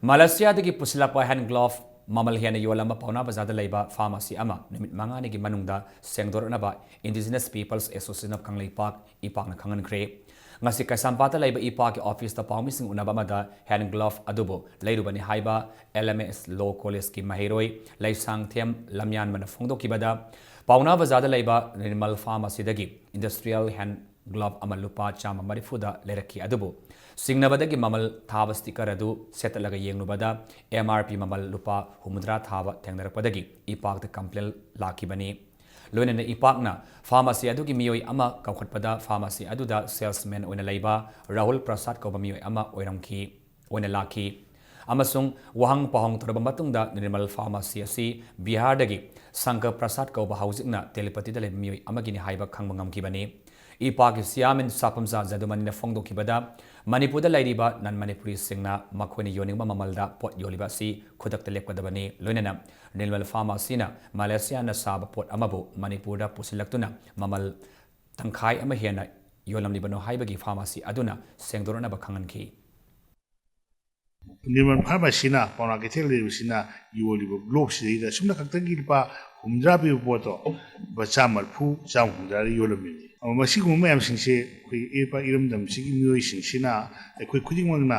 ꯃꯂꯦꯁꯤꯌꯥꯗꯒꯤ ꯄꯨꯁꯤꯜꯂꯛꯄ hand glove ꯃꯃꯜ ꯍꯦꯟꯅ ꯌꯣꯜꯂꯝꯕ ꯄꯥꯎꯅꯥ ꯕꯖꯥꯔꯗ ꯂꯩꯕ pharmacy ꯑꯃ ꯅꯨꯃꯤꯠ ꯃꯉꯥꯅꯤꯒꯤ ꯃꯅꯨꯡꯗ ꯁꯦꯡꯗꯣꯔꯛꯅꯕ Indigenous Peoples Association of Kangleipak, ꯏꯄꯥꯛꯅ ꯈꯪꯍꯟꯈ꯭ꯔꯦ꯫ ꯉꯁꯤ ꯀꯩꯁꯥꯝꯄꯥꯠꯇ ꯂꯩꯕ ꯏꯄꯥꯛꯀꯤ officeꯇ ꯄꯥꯎꯃꯤꯁꯤꯡ ꯎꯅꯕ ꯑꯃꯗ hand glove ꯑꯗꯨꯕꯨ ꯂꯩꯔꯨꯕꯅꯤ ꯍꯥꯏꯕ L M S Law Collegeꯀꯤ ꯃꯍꯩꯔꯣꯏ ꯂꯩꯁꯥꯡꯊꯦꯝ ꯂꯝꯌꯥꯟꯕꯅ ꯐꯣꯡꯗꯣꯛꯈꯤꯕꯗ, ꯄꯥꯎꯅꯥ ꯕꯖꯥꯔꯗ ꯂꯩꯕ Nirmal Pharmacyꯗꯒꯤ industrial hand glove ꯑꯃ ꯂꯨꯄꯥ ꯆꯥꯝꯃ ꯃꯔꯤꯐꯨꯗ ꯂꯩꯔꯛꯈꯤ꯫ ꯑꯗꯨꯕꯨ ꯆꯤꯡꯅꯕꯗꯒꯤ ꯃꯃꯜ ꯊꯥꯕ sticker ꯑꯗꯨ ꯁꯦꯠꯇꯠꯂꯒ ꯌꯦꯡꯂꯨꯕꯗ, M R P ꯃꯃꯜ ꯂꯨꯄꯥ ꯍꯨꯝꯐꯨꯇꯔꯥ ꯊꯥꯕ ꯊꯦꯡꯅꯔꯛꯄꯗꯒꯤ ꯏꯄꯥꯛꯇ complaint ꯂꯥꯛꯈꯤꯕꯅꯤ꯫ ꯂꯣꯏꯅꯅ ꯏꯄꯥꯛꯅ pharmacy ꯑꯗꯨꯒꯤ ꯃꯤꯑꯣꯏ ꯑꯃ ꯀꯧꯈꯠꯄꯗ, pharmacy ꯑꯗꯨꯗ salesman ꯑꯣꯏꯅ ꯂꯩꯕ ꯔꯥꯍꯨꯜ ꯄ꯭ꯔꯁꯥꯗ ꯀꯧꯕ ꯃꯤꯑꯣꯏ ꯑꯃ ꯑꯣꯏꯔꯝꯈꯤ, ꯑꯣꯏꯅ ꯂꯥꯛꯈꯤ꯫ ꯑꯃꯁꯨꯡ ꯋꯥꯍꯪ ꯄꯥꯎꯍꯪ ꯇꯧꯔꯕ ꯃꯇꯨꯡꯗ, Nirmal Pharmacy ꯑꯁꯤ ꯕꯤꯍꯥꯔꯗꯒꯤ ꯁꯪꯀꯔ ꯄ꯭ꯔꯁꯥꯗ ꯀꯧꯕ ꯍꯧꯖꯤꯛꯅ ꯇꯦꯂꯤꯄꯇꯤꯗ ꯂꯩꯕ ꯃꯤꯑꯣꯏ ꯑꯃꯒꯤꯅꯤ ꯍꯥꯏꯕ ꯈꯪꯕ ꯉꯝꯈꯤꯕꯅꯤ꯫ ꯏꯄꯥꯛꯀꯤ chairman ꯁꯥꯐꯝꯆꯥ ꯖꯗꯨꯃꯅꯤꯅ ꯐꯣꯡꯗꯣꯛꯈꯤꯕꯗ, ꯃꯅꯤꯄꯨꯔꯗ ꯂꯩꯔꯤꯕ non ꯃꯅꯤꯄꯨꯔꯤꯁꯤꯡꯅ ꯃꯈꯣꯏꯅ ꯌꯣꯟꯅꯤꯡꯕ ꯃꯃꯜꯗ ꯄꯣꯠ ꯌꯣꯜꯂꯤꯕ ꯑꯁꯤ ꯈꯨꯗꯛꯇ ꯂꯦꯞꯀꯗꯕꯅꯤ꯫ ꯂꯣꯏꯅꯅ Nirmal Pharmacyꯅ ꯃꯂꯦꯁꯤꯌꯥꯅ ꯁꯥꯕ ꯄꯣꯠ ꯑꯃꯕꯨ ꯃꯅꯤꯄꯨꯔꯗ ꯄꯨꯁꯤꯜꯂꯛꯇꯨꯅ ꯃꯃꯜ ꯇꯪꯈꯥꯏ ꯑꯃ ꯍꯦꯟꯅ ꯌꯣꯜꯂꯝꯂꯤꯕꯅꯣ ꯍꯥꯏꯕꯒꯤ pharmacy ꯑꯗꯨꯅ ꯁꯦꯡꯗꯣꯔꯛꯅꯕ ꯈꯪꯍꯟꯈꯤ꯫ Nirmal Pharmacyꯅ ꯄꯥꯎꯅꯥ ꯀꯩꯊꯦꯜ ꯂꯩꯔꯤꯕꯁꯤꯅ ꯌꯣꯜꯂꯤꯕ gloveꯁꯤꯗꯩꯗ ꯑꯁꯨꯝꯅ ꯈꯛꯇꯒꯤ ꯂꯨꯄꯥ ꯍꯨꯝꯐꯨꯇꯔꯥ ꯄꯤꯕ ꯄꯣꯠꯇꯣ ꯂꯨꯄꯥ ꯆꯥꯝꯃ ꯃꯔꯤꯐꯨ, ꯆꯥꯝꯃ ꯍꯨꯝꯐꯨꯇꯔꯥꯗ ꯌꯣꯜꯂꯝꯃꯤꯕꯅꯤ꯫ ꯑꯗꯣ ꯃꯁꯤꯒꯨꯝꯕ ꯃꯌꯥꯝꯁꯤꯡꯁꯦ ꯑꯩꯈꯣꯏ ꯏꯔꯝꯗꯝꯁꯤꯒꯤ ꯃꯤꯑꯣꯏꯁꯤꯡꯁꯤꯅ, ꯑꯩꯈꯣꯏ ꯈꯨꯗꯤꯡꯃꯛꯅ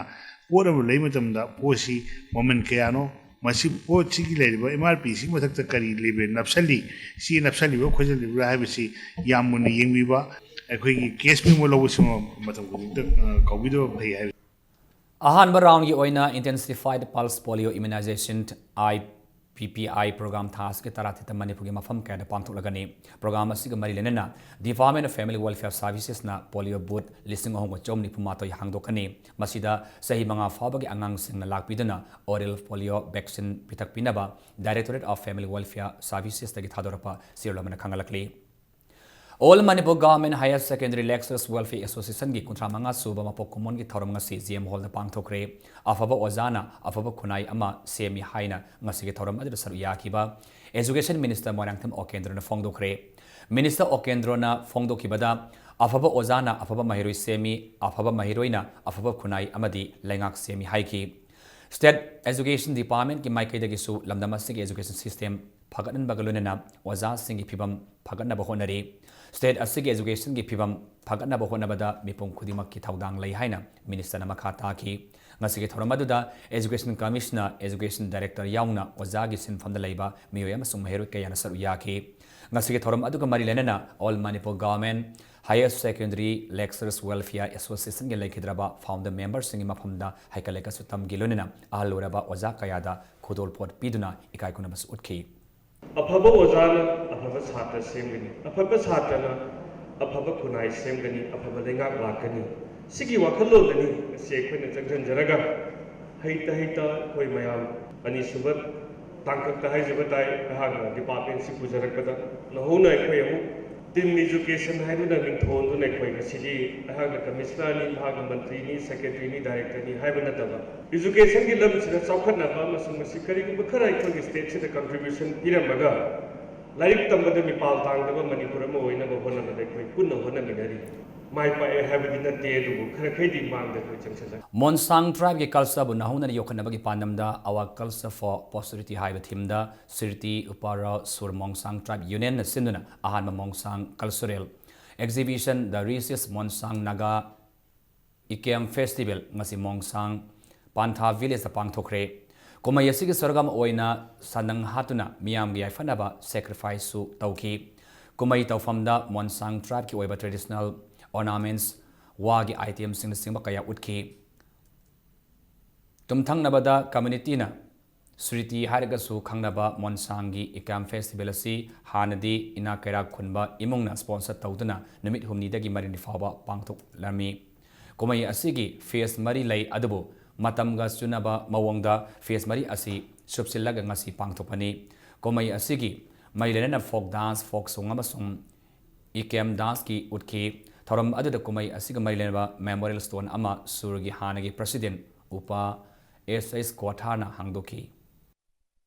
ꯄꯣꯠ ꯑꯃ ꯂꯩ ꯃꯇꯝꯗ ꯄꯣꯠꯁꯤ ꯃꯃꯜ ꯀꯌꯥꯅꯣ, ꯃꯁꯤ ꯄꯣꯠꯁꯤꯒꯤ ꯂꯩꯔꯤꯕ M R Pꯁꯤꯒꯤ ꯃꯊꯛꯇ ꯀꯔꯤ ꯂꯩꯕ꯭ꯔꯥ ꯅꯞꯁꯜꯂꯤ, ꯁꯤ ꯅꯞꯁꯜꯂꯤꯕ꯭ꯔꯥ ꯈꯣꯠꯆꯜꯂꯤꯕ꯭ꯔꯥ ꯍꯥꯏꯕꯁꯤ ꯌꯥꯝ ꯃꯨꯟꯅ ꯌꯦꯡꯕꯤꯕ, ꯑꯩꯈꯣꯏꯒꯤ cash memo ꯂꯧꯕꯁꯤꯃ ꯃꯇꯝ ꯈꯨꯗꯤꯡꯗ, ꯑ, ꯀꯥꯎꯕꯤꯗꯕ ꯐꯩ ꯍꯥꯏꯕ꯫ ꯑꯍꯥꯟꯕ roundꯒꯤ ꯑꯣꯏꯅ Intensified Pulse Polio Immunization, I P P I program ꯊꯥ ꯑꯁꯤꯒꯤ ꯇꯔꯥꯇꯔꯦꯠꯇ ꯃꯅꯤꯄꯨꯔꯒꯤ ꯃꯐꯝ ꯀꯌꯥꯗ ꯄꯥꯡꯊꯣꯛꯂꯒꯅꯤ꯫ Program ꯑꯁꯤꯒ ꯃꯔꯤ ꯂꯩꯅꯅ Department of Family Welfare Servicesꯅ polio booth ꯂꯤꯁꯤꯡ ꯑꯍꯨꯝꯒ ꯆꯍꯨꯝ ꯅꯤꯐꯨ ꯃꯥꯊꯣꯏ ꯍꯥꯡꯗꯣꯛꯀꯅꯤ꯫ ꯃꯁꯤꯗ ꯆꯍꯤ ꯃꯉꯥ ꯐꯥꯎꯕꯒꯤ ꯑꯉꯥꯡꯁꯤꯡꯅ ꯂꯥꯛꯄꯤꯗꯨꯅ oral polio vaccine ꯄꯤꯊꯛꯄꯤꯅꯕ Directorate of Family Welfare Servicesꯇꯒꯤ ꯊꯥꯗꯣꯔꯛꯄ ꯆꯦꯔꯣꯜ ꯑꯃꯅ ꯈꯪꯍꯜꯂꯛꯂꯤ꯫ All Manipur Government Higher Secondary Lecturers Welfare Associationꯒꯤ ꯀꯨꯟꯊ꯭ꯔꯥ ꯃꯉꯥ ꯁꯨꯕ ꯃꯄꯣꯛ ꯀꯨꯝꯑꯣꯟꯒꯤ ꯊꯧꯔꯝ ꯉꯁꯤ ꯖꯤ ꯑꯦꯝ ꯍꯣꯜꯗ ꯄꯥꯡꯊꯣꯛꯈ꯭ꯔꯦ꯫ ꯑꯐꯕ ꯑꯣꯖꯥꯅ ꯑꯐꯕ ꯈꯨꯟꯅꯥꯏ ꯑꯃ ꯁꯦꯝꯃꯤ ꯍꯥꯏꯅ ꯉꯁꯤꯒꯤ ꯊꯧꯔꯝ ꯑꯗꯨꯗ ꯁꯔꯨꯛ ꯌꯥꯈꯤꯕ Education Minister ꯃꯣꯏꯔꯥꯡꯊꯦꯝ ꯑꯣꯀꯦꯟꯗ꯭ꯔꯣꯅ ꯐꯣꯡꯗꯣꯛꯈ꯭ꯔꯦ꯫ Minister ꯑꯣꯀꯦꯟꯗ꯭ꯔꯣꯅ ꯐꯣꯡꯗꯣꯛꯈꯤꯕꯗ, ꯑꯐꯕ ꯑꯣꯖꯥꯅ ꯑꯐꯕ ꯃꯍꯩꯔꯣꯏ ꯁꯦꯝꯃꯤ, ꯑꯐꯕ ꯃꯍꯩꯔꯣꯏꯅ ꯑꯐꯕ ꯈꯨꯟꯅꯥꯏ ꯑꯃꯗꯤ ꯂꯩꯉꯥꯛ ꯁꯦꯝꯃꯤ ꯍꯥꯏꯈꯤ꯫ State Education Departmentꯀꯤ ꯃꯥꯏꯀꯩꯗꯒꯤꯁꯨ ꯂꯝꯗꯝ ꯑꯁꯤꯒꯤ education system ꯐꯒꯠꯍꯟꯕꯒ ꯂꯣꯏꯅꯅ ꯑꯣꯖꯥꯁꯤꯡꯒꯤ ꯐꯤꯕꯝ ꯐꯒꯠꯅꯕ ꯍꯣꯠꯅꯔꯤ꯫ State ꯑꯁꯤꯒꯤ educationꯒꯤ ꯐꯤꯕꯝ ꯐꯒꯠꯅꯕ ꯍꯣꯠꯅꯕꯗ ꯃꯤꯄꯨꯝ ꯈꯨꯗꯤꯡꯃꯛꯀꯤ ꯊꯧꯗꯥꯡ ꯂꯩ ꯍꯥꯏꯅ Ministerꯅ ꯃꯈꯥ ꯇꯥꯈꯤ꯫ ꯉꯁꯤꯒꯤ ꯊꯧꯔꯝ ꯑꯗꯨꯗ Education Commissioner, Education Director ꯌꯥꯎꯅ ꯑꯣꯖꯥꯒꯤ ꯁꯤꯟꯐꯝꯗ ꯂꯩꯕ ꯃꯤꯑꯣꯏ ꯑꯃꯁꯨꯡ ꯃꯍꯩꯔꯣꯏ ꯀꯌꯥꯅ ꯁꯔꯨꯛ ꯌꯥꯈꯤ꯫ ꯉꯁꯤꯒꯤ ꯊꯧꯔꯝ ꯑꯗꯨꯒ ꯃꯔꯤ ꯂꯩꯅꯅ All Manipur Government Higher Secondary Lecturers Welfare Associationꯒꯤ ꯂꯩꯈꯤꯗ꯭ꯔꯕ founder memberꯁꯤꯡꯒꯤ ꯃꯐꯝꯗ ꯍꯩꯀꯠ ꯂꯩꯀꯠꯁꯨ ꯇꯝꯈꯤ, ꯂꯣꯏꯅꯅ ꯑꯍꯜ ꯑꯣꯏꯔꯕ ꯑꯣꯖꯥ ꯀꯌꯥꯗ ꯈꯨꯗꯣꯜꯄꯣꯠ ꯄꯤꯗꯨꯅ ꯏꯀꯥꯏ ꯈꯨꯝꯅꯕꯁꯨ ꯎꯠꯈꯤ꯫ ꯑꯐꯕ ꯑꯣꯖꯥꯅ ꯑꯐꯕ ꯁꯥꯇ꯭ꯔ ꯁꯦꯝꯒꯅꯤ, ꯑꯐꯕ ꯁꯥꯇ꯭ꯔꯅ ꯑꯐꯕ ꯈꯨꯟꯅꯥꯏ ꯁꯦꯝꯒꯅꯤ, ꯑꯐꯕ ꯂꯩꯉꯥꯛ ꯂꯥꯛꯀꯅꯤ꯫ ꯁꯤꯒꯤ ꯋꯥꯈꯜꯂꯣꯟꯗꯅꯤ ꯉꯁꯤ ꯑꯩꯈꯣꯏꯅ ꯆꯪꯁꯤꯟꯖꯔꯒ ꯍꯩꯇ ꯍꯩꯇ ꯑꯩꯈꯣꯏ ꯃꯌꯥꯝ ꯑꯅꯤꯁꯨꯕ ꯇꯥꯡꯀꯛꯇ ꯍꯥꯏꯖꯕ ꯇꯥꯏ, ꯑꯩꯍꯥꯛꯅ departmentꯁꯤ ꯄꯨꯖꯔꯛꯄꯗ ꯅꯧꯍꯧꯅ ꯑꯩꯈꯣꯏ ꯑꯃꯨꯛ team education ꯍꯥꯏꯗꯨꯅ ꯃꯤꯡꯊꯣꯟꯗꯨꯅ ꯑꯩꯈꯣꯏ ꯉꯁꯤꯗꯤ ꯑꯩꯍꯥꯛꯅ commissionerꯅꯤ, ꯃꯍꯥꯛꯅ ꯃꯟꯇ꯭ꯔꯤꯅꯤ, secretaryꯅꯤ, directorꯅꯤ ꯍꯥꯏꯕ ꯅꯠꯇꯕ educationꯒꯤ ꯂꯝꯁꯤꯗ ꯆꯥꯎꯈꯠꯅꯕ ꯑꯃꯁꯨꯡ ꯃꯁꯤ ꯀꯔꯤꯒꯨꯝꯕ ꯈꯔ ꯑꯩꯈꯣꯏꯒꯤ stateꯁꯤꯗ contribution ꯄꯤꯔꯝꯃꯒ ꯂꯥꯏꯔꯤꯛ ꯇꯝꯕꯗ ꯃꯤꯄꯥꯜ ꯇꯥꯡꯗꯕ ꯃꯅꯤꯄꯨꯔ ꯑꯃ ꯑꯣꯏꯅꯕ ꯍꯣꯠꯅꯕꯗ ꯑꯩꯈꯣꯏ ꯄꯨꯟꯅ ꯍꯣꯠꯅꯃꯤꯟꯅꯔꯤ꯫ ꯃꯥꯏ ꯄꯥꯛꯑꯦ ꯍꯥꯏꯕꯗꯤ ꯅꯠꯇꯦ, ꯑꯗꯨꯕꯨ ꯈꯔ ꯈꯩꯗꯤ ꯃꯥꯡꯗ ꯑꯩꯈꯣꯏ ꯆꯪꯁꯤꯜꯂꯦ꯫ ꯃꯣꯟꯁꯥꯡ tribeꯀꯤ cultureꯕꯨ ꯅꯧꯍꯧꯅꯅ ꯌꯣꯛꯈꯠꯅꯕꯒꯤ ꯄꯥꯟꯗꯝꯗ Our Culture for Prosperity ꯍꯥꯏꯕ themeꯗ Sriti Upara Sur Mongsang Tribe Unionꯅ ꯁꯤꯟꯗꯨꯅ ꯑꯍꯥꯟꯕ ꯃꯣꯟꯁꯥꯡ cultural exhibition, The Richest Monsang Naga Ikem Festival ꯉꯁꯤ ꯃꯣꯡꯁꯥꯡ ꯄꯥꯟꯊꯥ villageꯇ ꯄꯥꯡꯊꯣꯛꯈ꯭ꯔꯦ꯫ ꯀꯨꯝꯍꯩ ꯑꯁꯤꯒꯤ ꯁꯔꯨꯛ ꯑꯃ ꯑꯣꯏꯅ ꯁꯟꯗꯪ ꯍꯥꯠꯇꯨꯅ ꯃꯤꯌꯥꯝꯒꯤ ꯌꯥꯏꯐꯅꯕ sacrificeꯁꯨ ꯇꯧꯈꯤ꯫ ꯀꯨꯝꯍꯩ ꯇꯧꯐꯝꯗ ꯃꯣꯟꯁꯥꯡ tribeꯀꯤ ꯑꯣꯏꯕ traditional ornaments, ꯋꯥꯒꯤ itemꯁꯤꯡꯅꯆꯤꯡꯕ ꯀꯌꯥ ꯎꯠꯈꯤ꯫ ꯇꯨꯝꯊꯪꯅꯕꯗ communityꯅ Sriti ꯍꯥꯏꯔꯒꯁꯨ ꯈꯪꯅꯕ ꯃꯣꯟꯁꯥꯡꯒꯤ ꯏꯀꯥꯝ festival ꯑꯁꯤ ꯍꯥꯟꯅꯗꯤ ꯏꯅꯥꯛ ꯀꯩꯔꯥꯛ ꯈꯨꯟꯕ ꯏꯃꯨꯡꯅ sponsor ꯇꯧꯗꯨꯅ ꯅꯨꯃꯤꯠ ꯍꯨꯝꯅꯤꯗꯒꯤ ꯃꯔꯤꯅꯤ ꯐꯥꯎꯕ ꯄꯥꯡꯊꯣꯛꯂꯝꯃꯤ꯫ ꯀꯨꯝꯍꯩ ꯑꯁꯤꯒꯤ phase ꯃꯔꯤ ꯂꯩ, ꯑꯗꯨꯕꯨ ꯃꯇꯝꯒ ꯆꯨꯅꯕ ꯃꯑꯣꯡꯗ phase ꯃꯔꯤ ꯑꯁꯤ ꯁꯨꯞꯆꯤꯜꯂꯒ ꯉꯁꯤ ꯄꯥꯡꯊꯣꯛꯄꯅꯤ꯫ ꯀꯨꯝꯍꯩ ꯑꯁꯤꯒꯤ ꯃꯔꯤ ꯂꯩꯅꯅ folk dance, folk song ꯑꯃꯁꯨꯡ ꯏꯀꯦꯝ ꯗꯥꯟꯁꯀꯤ ꯎꯠꯈꯤ꯫ ꯊꯧꯔꯝ ꯑꯗꯨꯗ ꯀꯨꯝꯍꯩ ꯑꯁꯤꯒ ꯃꯔꯤ ꯂꯩꯅꯕ memorial stone ꯑꯃ ꯁꯨꯔꯒꯤ ꯍꯥꯟꯅꯒꯤ president ꯎꯄꯥ ꯑꯦꯁ ꯑꯩꯁ ꯀ꯭ꯋꯥꯊꯥꯔꯅ ꯍꯥꯡꯗꯣꯛꯈꯤ꯫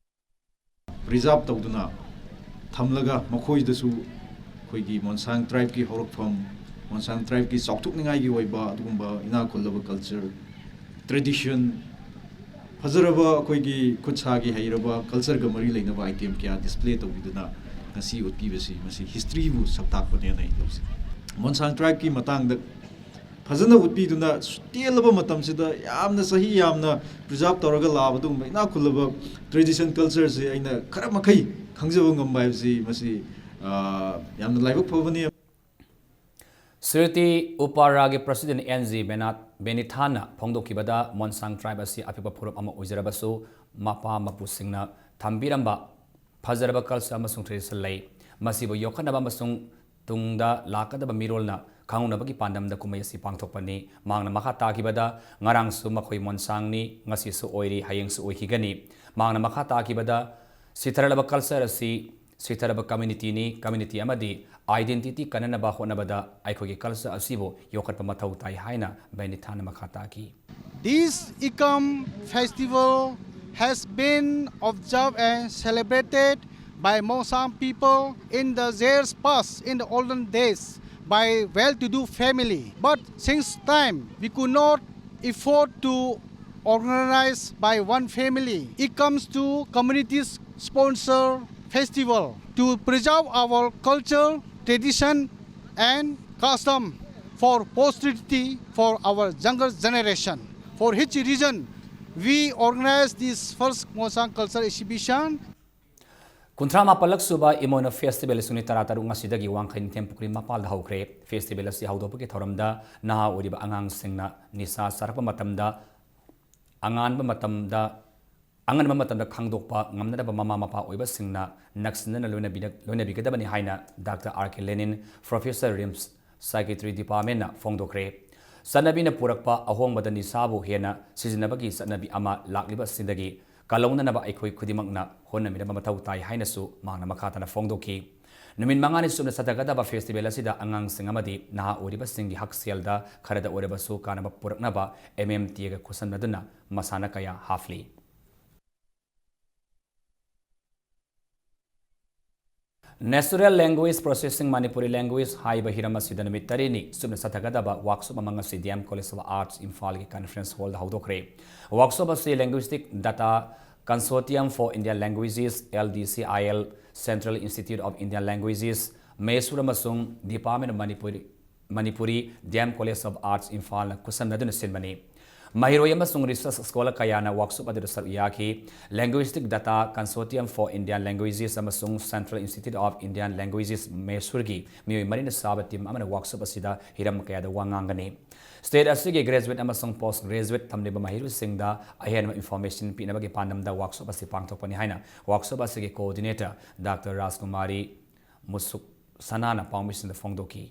Preserve ꯇꯧꯗꯨꯅ ꯊꯝꯂꯒ ꯃꯈꯣꯏꯗꯁꯨ ꯑꯩꯈꯣꯏꯒꯤ ꯃꯣꯟꯁꯥꯡ tribeꯀꯤ ꯍꯧꯔꯛꯐꯝ, ꯃꯣꯟꯁꯥꯡ tribeꯀꯤ ꯆꯥꯎꯊꯣꯛꯅꯤꯡꯉꯥꯏꯒꯤ ꯑꯣꯏꯕ ꯑꯗꯨꯒꯨꯝꯕ ꯏꯅꯥꯛ ꯈꯨꯜꯂꯕ culture, tradition, ꯐꯖꯔꯕ ꯑꯩꯈꯣꯏꯒꯤ ꯈꯨꯠ ꯁꯥꯒꯤ ꯍꯩꯔꯕ cultureꯒ ꯃꯔꯤ ꯂꯩꯅꯕ item ꯀꯌꯥ display ꯇꯧꯕꯤꯗꯨꯅ ꯉꯁꯤ ꯎꯠꯄꯤꯕꯁꯤ ꯃꯁꯤ historyꯕꯨ ꯁꯛ ꯇꯥꯛꯄꯅꯦꯅ ꯑꯩ ꯂꯧꯖꯩ꯫ ꯃꯣꯟꯁꯥꯡ tribeꯀꯤ ꯃꯇꯥꯡꯗ ꯐꯖꯅ ꯎꯠꯄꯤꯗꯨꯅ ꯇꯦꯜꯂꯕ ꯃꯇꯝꯁꯤꯗ ꯌꯥꯝꯅ ꯆꯍꯤ ꯌꯥꯝꯅ preserve ꯇꯧꯔꯒ ꯂꯥꯛꯑꯕ ꯑꯗꯨꯒꯨꯝꯕ ꯏꯅꯥꯛ ꯈꯨꯜꯂꯕ tradition cultureꯁꯦ ꯑꯩꯅ ꯈꯔ ꯃꯈꯩ ꯈꯪꯖꯕ ꯉꯝꯕ ꯍꯥꯏꯕꯁꯤ ꯃꯁꯤ, ꯑ, ꯌꯥꯝꯅ ꯂꯥꯏꯕꯛ ꯐꯕꯅꯤ꯫ ꯁ꯭ꯔꯤꯇꯤ ꯎꯄꯥꯔꯥꯒꯤ president ꯑꯦꯟ ꯖꯤ ꯕꯦꯅꯥꯠ ꯕꯦꯅꯤꯊꯥꯟꯅ ꯐꯣꯡꯗꯣꯛꯈꯤꯕꯗ, ꯃꯣꯟꯁꯥꯡ tribe ꯑꯁꯤ ꯑꯄꯤꯛꯄ ꯐꯨꯔꯨꯞ ꯑꯃ ꯑꯣꯏꯖꯔꯕꯁꯨ, ꯃꯄꯥ ꯃꯄꯨꯁꯤꯡꯅ ꯊꯝꯕꯤꯔꯝꯕ ꯐꯖꯔꯕ culture ꯑꯃꯁꯨꯡ tradition ꯂꯩ꯫ ꯃꯁꯤꯕꯨ ꯌꯣꯛꯈꯠꯅꯕ ꯑꯃꯁꯨꯡ ꯇꯨꯡꯗ ꯂꯥꯛꯀꯗꯕ ꯃꯤꯔꯣꯜꯅ ꯈꯪꯍꯧꯅꯕꯒꯤ ꯄꯥꯟꯗꯝꯗ ꯀꯨꯝꯍꯩ ꯑꯁꯤ ꯄꯥꯡꯊꯣꯛꯄꯅꯤ꯫ ꯃꯍꯥꯛꯅ ꯃꯈꯥ ꯇꯥꯈꯤꯕꯗ, ꯉꯔꯥꯡꯁꯨ ꯃꯈꯣꯏ ꯃꯣꯟꯁꯥꯡꯅꯤ, ꯉꯁꯤꯁꯨ ꯑꯣꯏꯔꯤ, ꯍꯌꯦꯡꯁꯨ ꯑꯣꯏꯈꯤꯒꯅꯤ꯫ ꯃꯍꯥꯛꯅ ꯃꯈꯥ ꯇꯥꯈꯤꯕꯗ, ꯁꯤꯊꯔꯂꯕ culture ꯑꯁꯤ ꯁꯤꯊꯔꯕ communityꯅꯤ, community ꯑꯃꯗꯤ identity ꯀꯟꯅꯅꯕ ꯍꯣꯠꯅꯕꯗ ꯑꯩꯈꯣꯏꯒꯤ culture ꯑꯁꯤꯕꯨ ꯌꯣꯛꯈꯠꯄ ꯃꯊꯧ ꯇꯥꯏ ꯍꯥꯏꯅ ꯕꯦꯅꯤꯊꯥꯅ ꯃꯈꯥ ꯇꯥꯈꯤ꯫ This Ikam festival has been observed and celebrated by Mongsang people in the years past, in the olden days, by well-to-do family. But since time, we could not afford to organize by one family. It comes to communities sponsor festival to preserve our culture, tradition, and custom for posterity, for our younger generation. For which reason we organize this first Mongsang culture exhibition. ꯀꯨꯟꯊ꯭ꯔꯥ ꯃꯥꯄꯜꯂꯛ ꯁꯨꯕ ꯏꯃꯣꯏꯅꯨ festival ꯂꯤꯁꯤꯡ ꯇꯔꯥ ꯇꯔꯨꯛ ꯉꯁꯤꯗꯒꯤ ꯋꯥꯡꯈꯩ ꯅꯤꯡꯊꯦꯝ ꯄꯨꯈ꯭ꯔꯤ ꯃꯄꯥꯜꯗ ꯍꯧꯈ꯭ꯔꯦ꯫ Festival ꯑꯁꯤ ꯍꯧꯗꯣꯛꯄꯒꯤ ꯊꯧꯔꯝꯗ ꯅꯍꯥ ꯑꯣꯏꯔꯤꯕ ꯑꯉꯥꯡꯁꯤꯡꯅ ꯅꯤꯁꯥ ꯆꯥꯔꯛꯄ ꯃꯇꯝꯗ ꯑꯉꯥꯟꯕ ꯃꯇꯝꯗ, ꯑꯉꯟꯕ ꯃꯇꯝꯗ ꯈꯪꯗꯣꯛꯄ ꯉꯝꯅꯅꯕ ꯃꯃꯥ ꯃꯄꯥ ꯑꯣꯏꯕꯁꯤꯡꯅ ꯅꯛꯁꯤꯟꯅꯅ ꯂꯣꯏꯅꯕꯤꯅ-, ꯂꯣꯏꯅꯕꯤꯒꯗꯕꯅꯤ ꯍꯥꯏꯅ Doctor R K Lenin, Professor, RIMS Psychiatry Departmentꯅ ꯐꯣꯡꯗꯣꯛꯈ꯭ꯔꯦ꯫ ꯆꯠꯅꯕꯤꯅ ꯄꯨꯔꯛꯄ ꯑꯍꯣꯡꯕꯗ ꯅꯤꯁꯥꯕꯨ ꯍꯦꯟꯅ ꯁꯤꯖꯤꯟꯅꯕꯒꯤ ꯆꯠꯅꯕꯤ ꯑꯃ ꯂꯥꯛꯂꯤꯕꯁꯤꯡꯗꯒꯤ ꯀꯜꯍꯧꯅꯅꯕ ꯑꯩꯈꯣꯏ ꯈꯨꯗꯤꯡꯃꯛꯅ ꯍꯣꯠꯅꯃꯤꯟꯅꯕ ꯃꯊꯧ ꯇꯥꯏ ꯍꯥꯏꯅꯁꯨ ꯃꯍꯥꯛꯅ ꯃꯈꯥ ꯇꯥꯅ ꯐꯣꯡꯗꯣꯛꯈꯤ꯫ ꯅꯨꯃꯤꯠ ꯃꯉꯥꯅꯤ ꯆꯨꯞꯅ ꯆꯠꯊꯒꯗꯕ festival ꯑꯁꯤꯗ ꯑꯉꯥꯡꯁꯤꯡ ꯑꯃꯗꯤ ꯅꯍꯥ ꯑꯣꯏꯔꯤꯕꯁꯤꯡꯒꯤ ꯍꯛꯁꯦꯜꯗ ꯈꯔꯗ ꯑꯣꯏꯔꯕꯁꯨ ꯀꯥꯟꯅꯕ ꯄꯨꯔꯛꯅꯕ M M T Aꯒ ꯈꯨꯠꯁꯝꯅꯗꯨꯅ ꯃꯁꯥꯟꯅ ꯀꯌꯥ happily. Natural Language Processing Manipuri Language ꯍꯥꯏꯕ ꯍꯤꯔꯝ ꯑꯁꯤꯗ ꯅꯨꯃꯤꯠ ꯇꯔꯦꯠꯅꯤ ꯆꯨꯞꯅ ꯆꯠꯊꯒꯗꯕ workshop ꯑꯃ ꯉꯁꯤ D M College of Arts ꯏꯝꯐꯥꯜꯒꯤ conference hallꯗ ꯍꯧꯗꯣꯛꯈ꯭ꯔꯦ꯫ Workshop ꯑꯁꯤ Linguistic Data Consortium for Indian Languages, L D C I L, Central Institute of Indian Languages, Mysore ꯑꯃꯁꯨꯡ Department of Manipuri, Manipuri D M College of Arts ꯏꯝꯐꯥꯜꯅ ꯈꯨꯠꯁꯝꯅꯗꯨꯅ ꯁꯤꯟꯕꯅꯤ꯫ ꯃꯍꯩꯔꯣꯏ ꯑꯃꯁꯨꯡ research scholar ꯀꯌꯥꯅ workshop ꯑꯗꯨꯗ ꯁꯔꯨꯛ ꯌꯥꯈꯤ꯫ Linguistic Data Consortium for Indian Languages ꯑꯃꯁꯨꯡ Central Institute of Indian Languages, ꯃꯩꯁꯨꯔꯒꯤ ꯃꯤꯑꯣꯏ ꯃꯔꯤꯅ ꯁꯥꯕ team ꯑꯃꯅ workshop ꯑꯁꯤꯗ ꯍꯤꯔꯝ ꯀꯌꯥꯗ ꯋꯥ ꯉꯥꯡꯒꯅꯤ꯫ State ꯑꯁꯤꯒꯤ graduate ꯑꯃꯁꯨꯡ post graduate ꯇꯝꯂꯤꯕ ꯃꯍꯩꯔꯣꯏꯁꯤꯡꯗ ꯑꯍꯦꯟꯕ information ꯄꯤꯅꯕꯒꯤ ꯄꯥꯟꯗꯝꯗ workshop ꯑꯁꯤ ꯄꯥꯡꯊꯣꯛꯄꯅꯤ ꯍꯥꯏꯅ workshop ꯑꯁꯤꯒꯤ coordinator Doctor ꯔꯥꯖꯀꯨꯃꯥꯔꯤ ꯃꯨꯁꯨꯛ ꯁꯅꯥꯅ ꯄꯥꯎꯃꯤꯁꯤꯡꯗ ꯐꯣꯡꯗꯣꯛꯈꯤ꯫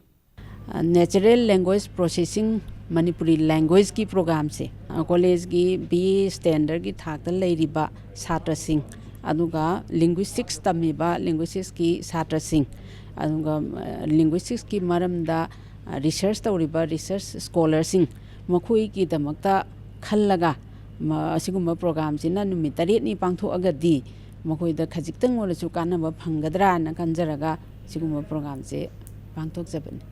Natural Language Processing Manipuri Languageꯀꯤ programꯁꯦ, ꯀꯣꯂꯦꯖꯀꯤ B A standardꯀꯤ ꯊꯥꯛꯇ ꯂꯩꯔꯤꯕ ꯁꯥꯇ꯭ꯔꯁꯤꯡ, ꯑꯗꯨꯒ linguistics ꯇꯝꯃꯤꯕ linguisticsꯀꯤ ꯁꯥꯇ꯭ꯔꯁꯤꯡ, ꯑꯗꯨꯒ linguisticsꯀꯤ ꯃꯔꯝꯗ research ꯇꯧꯔꯤꯕ research scholarꯁꯤꯡ, ꯃꯈꯣꯏꯒꯤꯗꯃꯛꯇ ꯈꯜꯂꯒ ꯃ-, ꯑꯁꯤꯒꯨꯝꯕ programꯁꯤꯅ ꯅꯨꯃꯤꯠ ꯇꯔꯦꯠꯅꯤ ꯄꯥꯡꯊꯣꯛꯑꯒꯗꯤ ꯃꯈꯣꯏꯗ ꯈꯖꯤꯛꯇꯪ ꯑꯣꯏꯔꯁꯨ ꯀꯥꯟꯅꯕ ꯐꯪꯒꯗ꯭ꯔꯥꯅ ꯈꯟꯖꯔꯒ ꯁꯤꯒꯨꯝꯕ programꯁꯦ ꯄꯥꯡꯊꯣꯛꯆꯕꯅꯤ꯫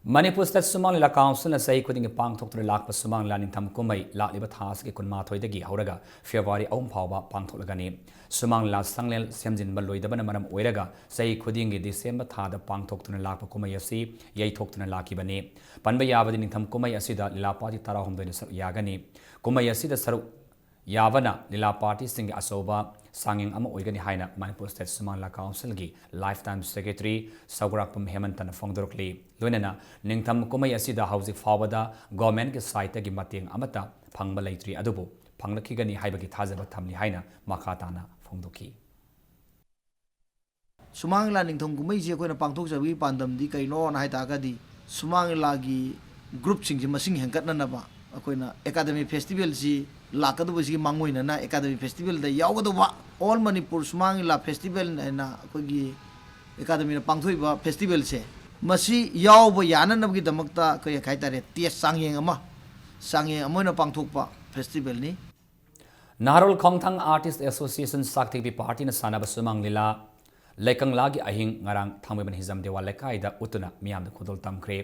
ꯃꯅꯤꯄꯨꯔ State ꯁꯨꯃꯥꯡ ꯂꯤꯂꯥ Councilꯅ ꯆꯍꯤ ꯈꯨꯗꯤꯡꯒꯤ ꯄꯥꯡꯊꯣꯛꯇꯨꯅ ꯂꯥꯛꯄ ꯁꯨꯃꯥꯡ ꯂꯤꯂꯥ ꯅꯤꯡꯊꯝ ꯀꯨꯝꯍꯩ ꯂꯥꯛꯂꯤꯕ ꯊꯥ ꯑꯁꯤꯒꯤ ꯀꯨꯟꯃꯥꯊꯣꯏꯗꯒꯤ ꯍꯧꯔꯒ February ꯑꯍꯨꯝ ꯐꯥꯎꯕ ꯄꯥꯡꯊꯣꯛꯂꯒꯅꯤ꯫ ꯁꯨꯃꯥꯡ ꯂꯤꯂꯥ ꯁꯪꯂꯦꯟ ꯁꯦꯝꯖꯤꯟꯕ ꯂꯣꯏꯗꯕꯅ ꯃꯔꯝ ꯑꯣꯏꯔꯒ ꯆꯍꯤ ꯈꯨꯗꯤꯡꯒꯤ December ꯊꯥꯗ ꯄꯥꯡꯊꯣꯛꯇꯨꯅ ꯂꯥꯛꯄ ꯀꯨꯝꯍꯩ ꯑꯁꯤ ꯌꯩꯊꯣꯛꯇꯨꯅ ꯂꯥꯛꯈꯤꯕꯅꯤ꯫ ꯄꯟꯕ ꯌꯥꯕꯗꯤ ꯅꯤꯡꯊꯝ ꯀꯨꯝꯍꯩ ꯑꯁꯤꯗ ꯂꯤꯂꯥ party ꯇꯔꯥꯍꯨꯝꯗꯣꯏꯅ ꯁꯔꯨꯛ ꯌꯥꯒꯅꯤ꯫ ꯀꯨꯝꯍꯩ ꯑꯁꯤꯗ ꯁꯔꯨꯛ ꯌꯥꯕꯅ ꯂꯤꯂꯥ partyꯁꯤꯡꯒꯤ ꯑꯆꯧꯕ ꯆꯥꯡꯌꯦꯡ ꯑꯃ ꯑꯣꯏꯒꯅꯤ ꯍꯥꯏꯅ ꯃꯅꯤꯄꯨꯔ State ꯁꯨꯃꯥꯡ ꯂꯤꯂꯥ Councilꯒꯤ lifetime secretary ꯁꯧꯒ꯭ꯔꯥꯛꯄꯝ ꯍꯦꯃꯟꯇꯅ ꯐꯣꯡꯗꯣꯔꯛꯂꯤ꯫ ꯂꯣꯏꯅꯅ ꯅꯤꯡꯊꯝ ꯀꯨꯝꯍꯩ ꯑꯁꯤꯗ ꯍꯧꯖꯤꯛ ꯐꯥꯎꯕꯗ governmentꯀꯤ sideꯇꯒꯤ ꯃꯇꯦꯡ ꯑꯃꯠꯇ ꯐꯪꯕ ꯂꯩꯇ꯭ꯔꯤ, ꯑꯗꯨꯕꯨ ꯐꯪꯂꯛꯈꯤꯒꯅꯤ ꯍꯥꯏꯕꯒꯤ ꯊꯥꯖꯕ ꯊꯝꯂꯤ ꯍꯥꯏꯅ ꯃꯈꯥ ꯇꯥꯅ ꯐꯣꯡꯗꯣꯛꯈꯤ꯫ ꯁꯨꯃꯥꯡ ꯂꯤꯂꯥ ꯅꯤꯡꯊꯝ ꯀꯨꯝꯍꯩꯁꯤ ꯑꯩꯈꯣꯏꯅ ꯄꯥꯡꯊꯣꯛꯆꯕꯒꯤ ꯄꯥꯟꯗꯝꯗꯤ ꯀꯩꯅꯣꯅ ꯍꯥꯏ ꯇꯥꯔꯒꯗꯤ, ꯁꯨꯃꯥꯡ ꯂꯤꯂꯥꯒꯤ groupꯁꯤꯡꯁꯤ ꯃꯁꯤꯡ ꯍꯦꯟꯒꯠꯅꯅꯕ ꯑꯩꯈꯣꯏꯅ Academy Festivalꯁꯤ ꯂꯥꯛꯀꯗꯧꯕꯁꯤꯒꯤ ꯃꯥꯡꯑꯣꯏꯅꯅ Academy Festivalꯗ ꯌꯥꯎꯒꯗꯧꯕ All Manipur ꯁꯨꯃꯥꯡ ꯂꯤꯂꯥ Festival ꯍꯥꯏꯅ ꯑꯩꯈꯣꯏꯒꯤ ꯑꯦꯀꯥꯗꯃꯤꯅ ꯄꯥꯡꯊꯣꯛꯏꯕ ꯐꯦꯁꯇꯤꯚꯦꯜꯁꯦ, ꯃꯁꯤ ꯌꯥꯎꯕ ꯌꯥꯅꯅꯕꯒꯤꯗꯃꯛꯇ ꯀꯔꯤ ꯍꯥꯏꯇꯥꯔꯦ, ꯇꯦꯁ ꯆꯥꯡꯌꯦꯡ ꯑꯃ, ꯆꯥꯡꯌꯦꯡ ꯑꯃ ꯑꯣꯏꯅ ꯄꯥꯡꯊꯣꯛꯄ ꯐꯦꯁꯇꯤꯚꯦꯜꯅꯤ꯫ ꯅꯍꯥꯔꯣꯜ ꯈꯣꯡꯊꯥꯡ ꯑꯥꯔꯇꯤꯁ ꯑꯦꯁꯣꯁꯤꯌꯦꯁꯟ ꯁꯛꯊꯤꯕꯤ ꯄꯥꯔꯇꯤꯅ ꯁꯥꯟꯅꯕ ꯁꯨꯃꯥꯡ ꯂꯤꯂꯥ ꯂꯩꯀꯪꯂꯥꯒꯤ ꯑꯍꯤꯡ ꯉꯔꯥꯡ ꯊꯥꯡꯃꯩꯕꯟ ꯍꯤꯖꯝ ꯗꯦꯋꯥ ꯂꯩꯀꯥꯏꯗ ꯎꯠꯇꯨꯅ ꯃꯤꯌꯥꯝꯗ ꯈꯨꯗꯣꯜ ꯇꯝꯈ꯭ꯔꯦ꯫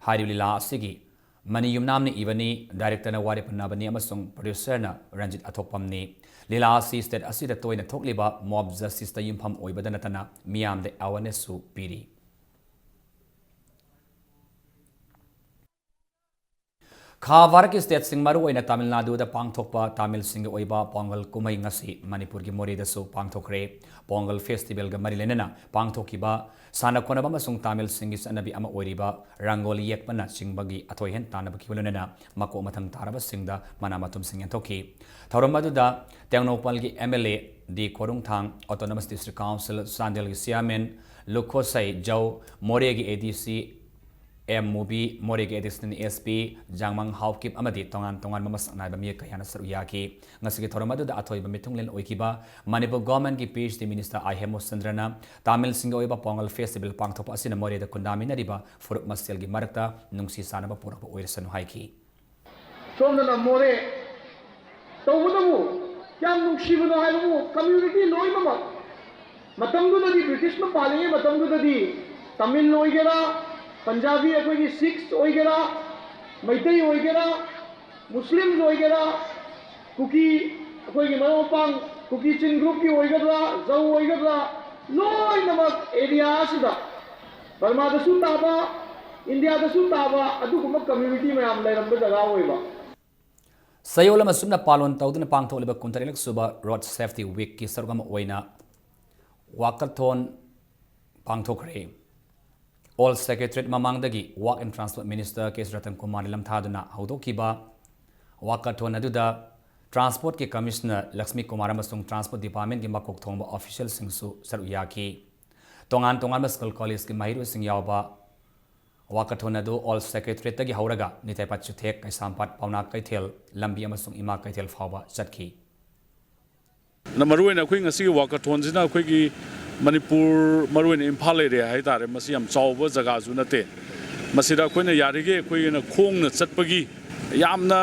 ꯍꯥꯏꯔꯤꯕ ꯂꯤꯂꯥ ꯑꯁꯤꯒꯤ ꯃꯅꯤ ꯌꯨꯝꯅꯥꯝꯅ ꯏꯕꯅꯤ, ꯗꯥꯏꯔꯦꯛꯇꯔꯅ ꯋꯥꯔꯦꯞ ꯄꯨꯟꯅꯕꯅꯤ ꯑꯃꯁꯨꯡ ꯄ꯭ꯔꯣꯗ꯭ꯌꯨꯁꯔꯅ ꯔꯟꯖꯤꯠ ꯑꯊꯣꯛꯄꯝꯅꯤ꯫ ꯂꯤꯂꯥ ꯑꯁꯤ ꯁ꯭ꯇꯦꯠ ꯑꯁꯤꯗ ꯇꯣꯏꯅ ꯊꯣꯛꯂꯤꯕ ꯃꯣꯕ ꯖꯁꯇꯤꯁꯇ ꯌꯨꯝꯐꯝ ꯑꯣꯏꯕꯗ ꯅꯠꯇꯅ ꯃꯤꯌꯥꯝꯗ ꯑꯦꯋꯥꯔꯅꯦꯁꯁꯨ ꯄꯤꯔꯤ꯫ ꯈꯥ ꯚꯥꯔꯠꯀꯤ ꯁ꯭ꯇꯦꯠꯁꯤꯡ, ꯃꯔꯨꯑꯣꯏꯅ ꯇꯥꯃꯤꯜ ꯅꯥꯗꯨꯗ ꯄꯥꯡꯊꯣꯛꯄ ꯇꯥꯃꯤꯜꯁꯤꯡꯒꯤ ꯑꯣꯏꯕ ꯄꯣꯡꯒꯜ ꯀꯨꯝꯍꯩ ꯉꯁꯤ ꯃꯅꯤꯄꯨꯔꯒꯤ ꯃꯣꯔꯦꯗꯁꯨ ꯄꯥꯡꯊꯣꯛꯈ꯭ꯔꯦ꯫ ꯄꯣꯡꯒꯜ ꯐꯦꯁꯇꯤꯚꯦꯜꯒ ꯃꯔꯤ ꯂꯩꯅꯅ ꯄꯥꯡꯊꯣꯛꯈꯤꯕ ꯁꯥꯟꯅ ꯈꯣꯠꯅꯕ ꯑꯃꯁꯨꯡ ꯇꯥꯃꯤꯜꯁꯤꯡꯒꯤ ꯆꯠꯅꯕꯤ ꯑꯃ ꯑꯣꯏꯔꯤꯕ ꯔꯪꯒꯣꯂꯤ ꯌꯦꯛꯄꯅꯆꯤꯡꯕꯒꯤ ꯑꯊꯣꯏ ꯍꯦꯟ ꯇꯥꯟꯅꯕꯒꯤ ꯂꯣꯏꯅꯅ ꯃꯀꯣꯛ ꯃꯊꯪ ꯇꯥꯔꯕꯁꯤꯡꯗ ꯃꯅꯥ ꯃꯊꯨꯝꯁꯤꯡ ꯌꯦꯟꯊꯣꯛꯈꯤ꯫ ꯊꯧꯔꯝ ꯑꯗꯨꯗ ꯇꯦꯡꯅꯧꯄꯜꯒꯤ M L A D Khorungthang, autonomous district council ꯆꯥꯟꯗꯦꯜꯒꯤ ꯆꯤꯌꯥꯔꯃꯦꯟ ꯂꯨꯈꯣꯁꯩ ꯖꯧ, ꯃꯣꯔꯦꯒꯤ ꯑꯦ ꯗꯤ ꯁꯤ ꯑꯦꯝ ꯃꯨꯕꯤ, ꯃꯣꯔꯦꯒꯤ ꯑꯦꯗꯤꯁꯅꯦꯜ ꯑꯦꯁ ꯄꯤ ꯖꯥꯡꯃꯥꯡ ꯍꯥꯎꯀꯤꯞ ꯑꯃꯗꯤ ꯇꯣꯉꯥꯟ ꯇꯣꯉꯥꯟꯕ ꯃꯁꯛ ꯅꯥꯏꯕ ꯃꯤꯑꯣꯏ ꯀꯌꯥꯅ ꯁꯔꯨꯛ ꯌꯥꯈꯤ꯫ ꯉꯁꯤꯒꯤ ꯊꯧꯔꯝ ꯑꯗꯨꯗ ꯑꯊꯣꯏꯕ ꯃꯤꯊꯨꯡꯂꯦꯟ ꯑꯣꯏꯈꯤꯕ ꯃꯅꯤꯄꯨꯔ ꯒꯣꯚꯔꯟꯃꯦꯟꯠꯀꯤ P H D minister I ꯍꯦꯃꯆꯟꯗ꯭ꯔꯅ ꯇꯥꯃꯤꯜꯁꯤꯡꯒꯤ ꯑꯣꯏꯕ ꯄꯣꯡꯒꯜ ꯐꯦꯁꯇꯤꯚꯦꯜ ꯄꯥꯡꯊꯣꯛꯄ ꯑꯁꯤꯅ ꯃꯣꯔꯦꯗ ꯈꯨꯟꯗꯥꯃꯤꯟꯅꯔꯤꯕ ꯐꯨꯔꯨꯞ ꯃꯁꯦꯜꯒꯤ ꯃꯔꯛꯇ ꯅꯨꯡꯁꯤ ꯆꯥꯟꯅꯕ ꯄꯨꯔꯛꯄ ꯑꯣꯏꯔꯁꯅꯨ ꯍꯥꯏꯈꯤ꯫ ꯁꯣꯝꯗꯅ ꯃꯣꯔꯦ꯫ ꯇꯧꯕꯇꯕꯨ ꯀꯌꯥꯝ ꯅꯨꯡꯁꯤꯕꯅꯣ ꯍꯥꯏꯕꯕꯨ, ꯀꯝꯃ꯭ꯌꯨꯅꯤꯇꯤ ꯂꯣꯏꯅꯃꯛ, ꯃꯇꯝꯗꯨꯗꯗꯤ ꯕ꯭ꯔꯤꯇꯤꯁꯅ ꯄꯥꯜꯂꯤꯉꯩ ꯃꯇꯝꯗꯨꯗꯗꯤ ꯇꯥꯃꯤꯜ ꯑꯣꯏꯒꯦꯔꯥ, ꯄꯟꯖꯥꯕꯤ ꯑꯩꯈꯣꯏꯒꯤ ꯁꯤꯈꯁ ꯑꯣꯏꯒꯦꯔꯥ, ꯃꯩꯇꯩ ꯑꯣꯏꯒꯦꯔꯥ, ꯃꯨꯁꯂꯤꯝꯁ ꯑꯣꯏꯒꯦꯔꯥ, ꯀꯨꯀꯤ ꯑꯩꯈꯣꯏꯒꯤ ꯃꯔꯨꯞ ꯃꯄꯥꯡ, ꯀꯨꯀꯤ ꯆꯤꯡ ꯒ꯭ꯔꯨꯞꯀꯤ ꯑꯣꯏꯒꯗ꯭ꯔꯥ, ꯖꯧ ꯑꯣꯏꯒꯗ꯭ꯔꯥ, ꯂꯣꯏꯅꯃꯛ ꯑꯦꯔꯤꯌꯥ ꯑꯁꯤꯗ, ꯕꯔꯃꯥꯗꯁꯨ ꯇꯥꯕ, ꯏꯟꯗꯤꯌꯥꯗꯁꯨ ꯇꯥꯕ ꯑꯗꯨꯒꯨꯝꯕ ꯀꯝꯃ꯭ꯌꯨꯅꯤꯇꯤ ꯃꯌꯥꯝ ꯂꯩꯔꯝꯕ ꯖꯒꯥ ꯑꯣꯏꯕ꯫ ꯆꯌꯣꯜ ꯑꯃ ꯁꯨꯞꯅ ꯄꯥꯂꯣꯟ ꯇꯧꯗꯨꯅ ꯄꯥꯡꯊꯣꯛꯂꯤꯕ ꯀꯨꯟꯇꯔꯦꯠꯂꯛ ꯁꯨꯕ ꯔꯣꯗ ꯁꯦꯐꯇꯤ ꯋꯤꯛꯀꯤ ꯁꯔꯨꯛ ꯑꯃ ꯑꯣꯏꯅ ꯋꯥꯀꯥꯊꯣꯟ ꯄꯥꯡꯊꯣꯛꯈ꯭ꯔꯦ꯫ ꯑꯣꯜ ꯁꯦꯀ꯭ꯔꯦꯇꯔꯤꯌꯦꯠ ꯃꯃꯥꯡꯗꯒꯤ work and transport minister K C Ratan ꯀꯨꯃꯥꯔꯅ ꯂꯝꯊꯥꯗꯨꯅ ꯍꯧꯗꯣꯛꯈꯤꯕ ꯋꯥꯀꯥꯊꯣꯟ ꯑꯗꯨꯗ ꯇ꯭ꯔꯥꯟꯁꯄꯣꯔꯠꯀꯤ ꯀꯃꯤꯁꯅꯔ ꯂꯛꯁꯃꯤ ꯀꯨꯃꯥꯔ ꯑꯃꯁꯨꯡ ꯇ꯭ꯔꯥꯟꯁꯄꯣꯔꯠ ꯗꯤꯄꯥꯔꯠꯃꯦꯟꯠꯀꯤ ꯃꯀꯣꯛ ꯊꯣꯡꯕ ꯑꯣꯐꯤꯁꯤꯌꯦꯜꯁꯤꯡꯁꯨ ꯁꯔꯨꯛ ꯌꯥꯈꯤ꯫ ꯇꯣꯉꯥꯟ ꯇꯣꯉꯥꯟꯕ ꯁ꯭ꯀꯨꯜ ꯀꯣꯂꯦꯖꯀꯤ ꯃꯍꯩꯔꯣꯏꯁꯤꯡ ꯌꯥꯎꯕ ꯋꯥꯀꯥꯊꯣꯟ ꯑꯗꯨ ꯑꯣꯜ ꯁꯦꯀ꯭ꯔꯦꯇꯔꯤꯌꯦꯠꯇꯒꯤ ꯍꯧꯔꯒ ꯅꯤꯊꯥꯏ ꯄꯥꯠ ꯆꯨꯊꯦꯛ, ꯀꯩꯁꯥꯝꯄꯥꯠ, ꯄꯥꯎꯅꯥ ꯀꯩꯊꯦꯜ ꯂꯝꯕꯤ ꯑꯃꯁꯨꯡ ꯏꯃꯥ ꯀꯩꯊꯦꯜ ꯐꯥꯎꯕ ꯆꯠꯈꯤ꯫ ꯅ ꯃꯔꯨꯑꯣꯏꯅ ꯑꯩꯈꯣꯏ ꯉꯁꯤꯒꯤ ꯋꯥꯀꯥꯊꯣꯟꯁꯤꯅ ꯑꯩꯈꯣꯏꯒꯤ ꯃꯅꯤꯄꯨꯔ, ꯃꯔꯨꯑꯣꯏꯅ ꯏꯝꯐꯥꯜ ꯑꯦꯔꯤꯌꯥ ꯍꯥꯏꯇꯥꯔꯦ, ꯃꯁꯤ ꯌꯥꯝ ꯆꯥꯎꯕ ꯖꯒꯥꯁꯨ ꯅꯠꯇꯦ꯫ ꯃꯁꯤꯗ ꯑꯩꯈꯣꯏꯅ ꯌꯥꯔꯤꯈꯩ ꯑꯩꯈꯣꯏꯅ ꯈꯣꯡꯅ ꯆꯠꯄꯒꯤ, ꯌꯥꯝꯅ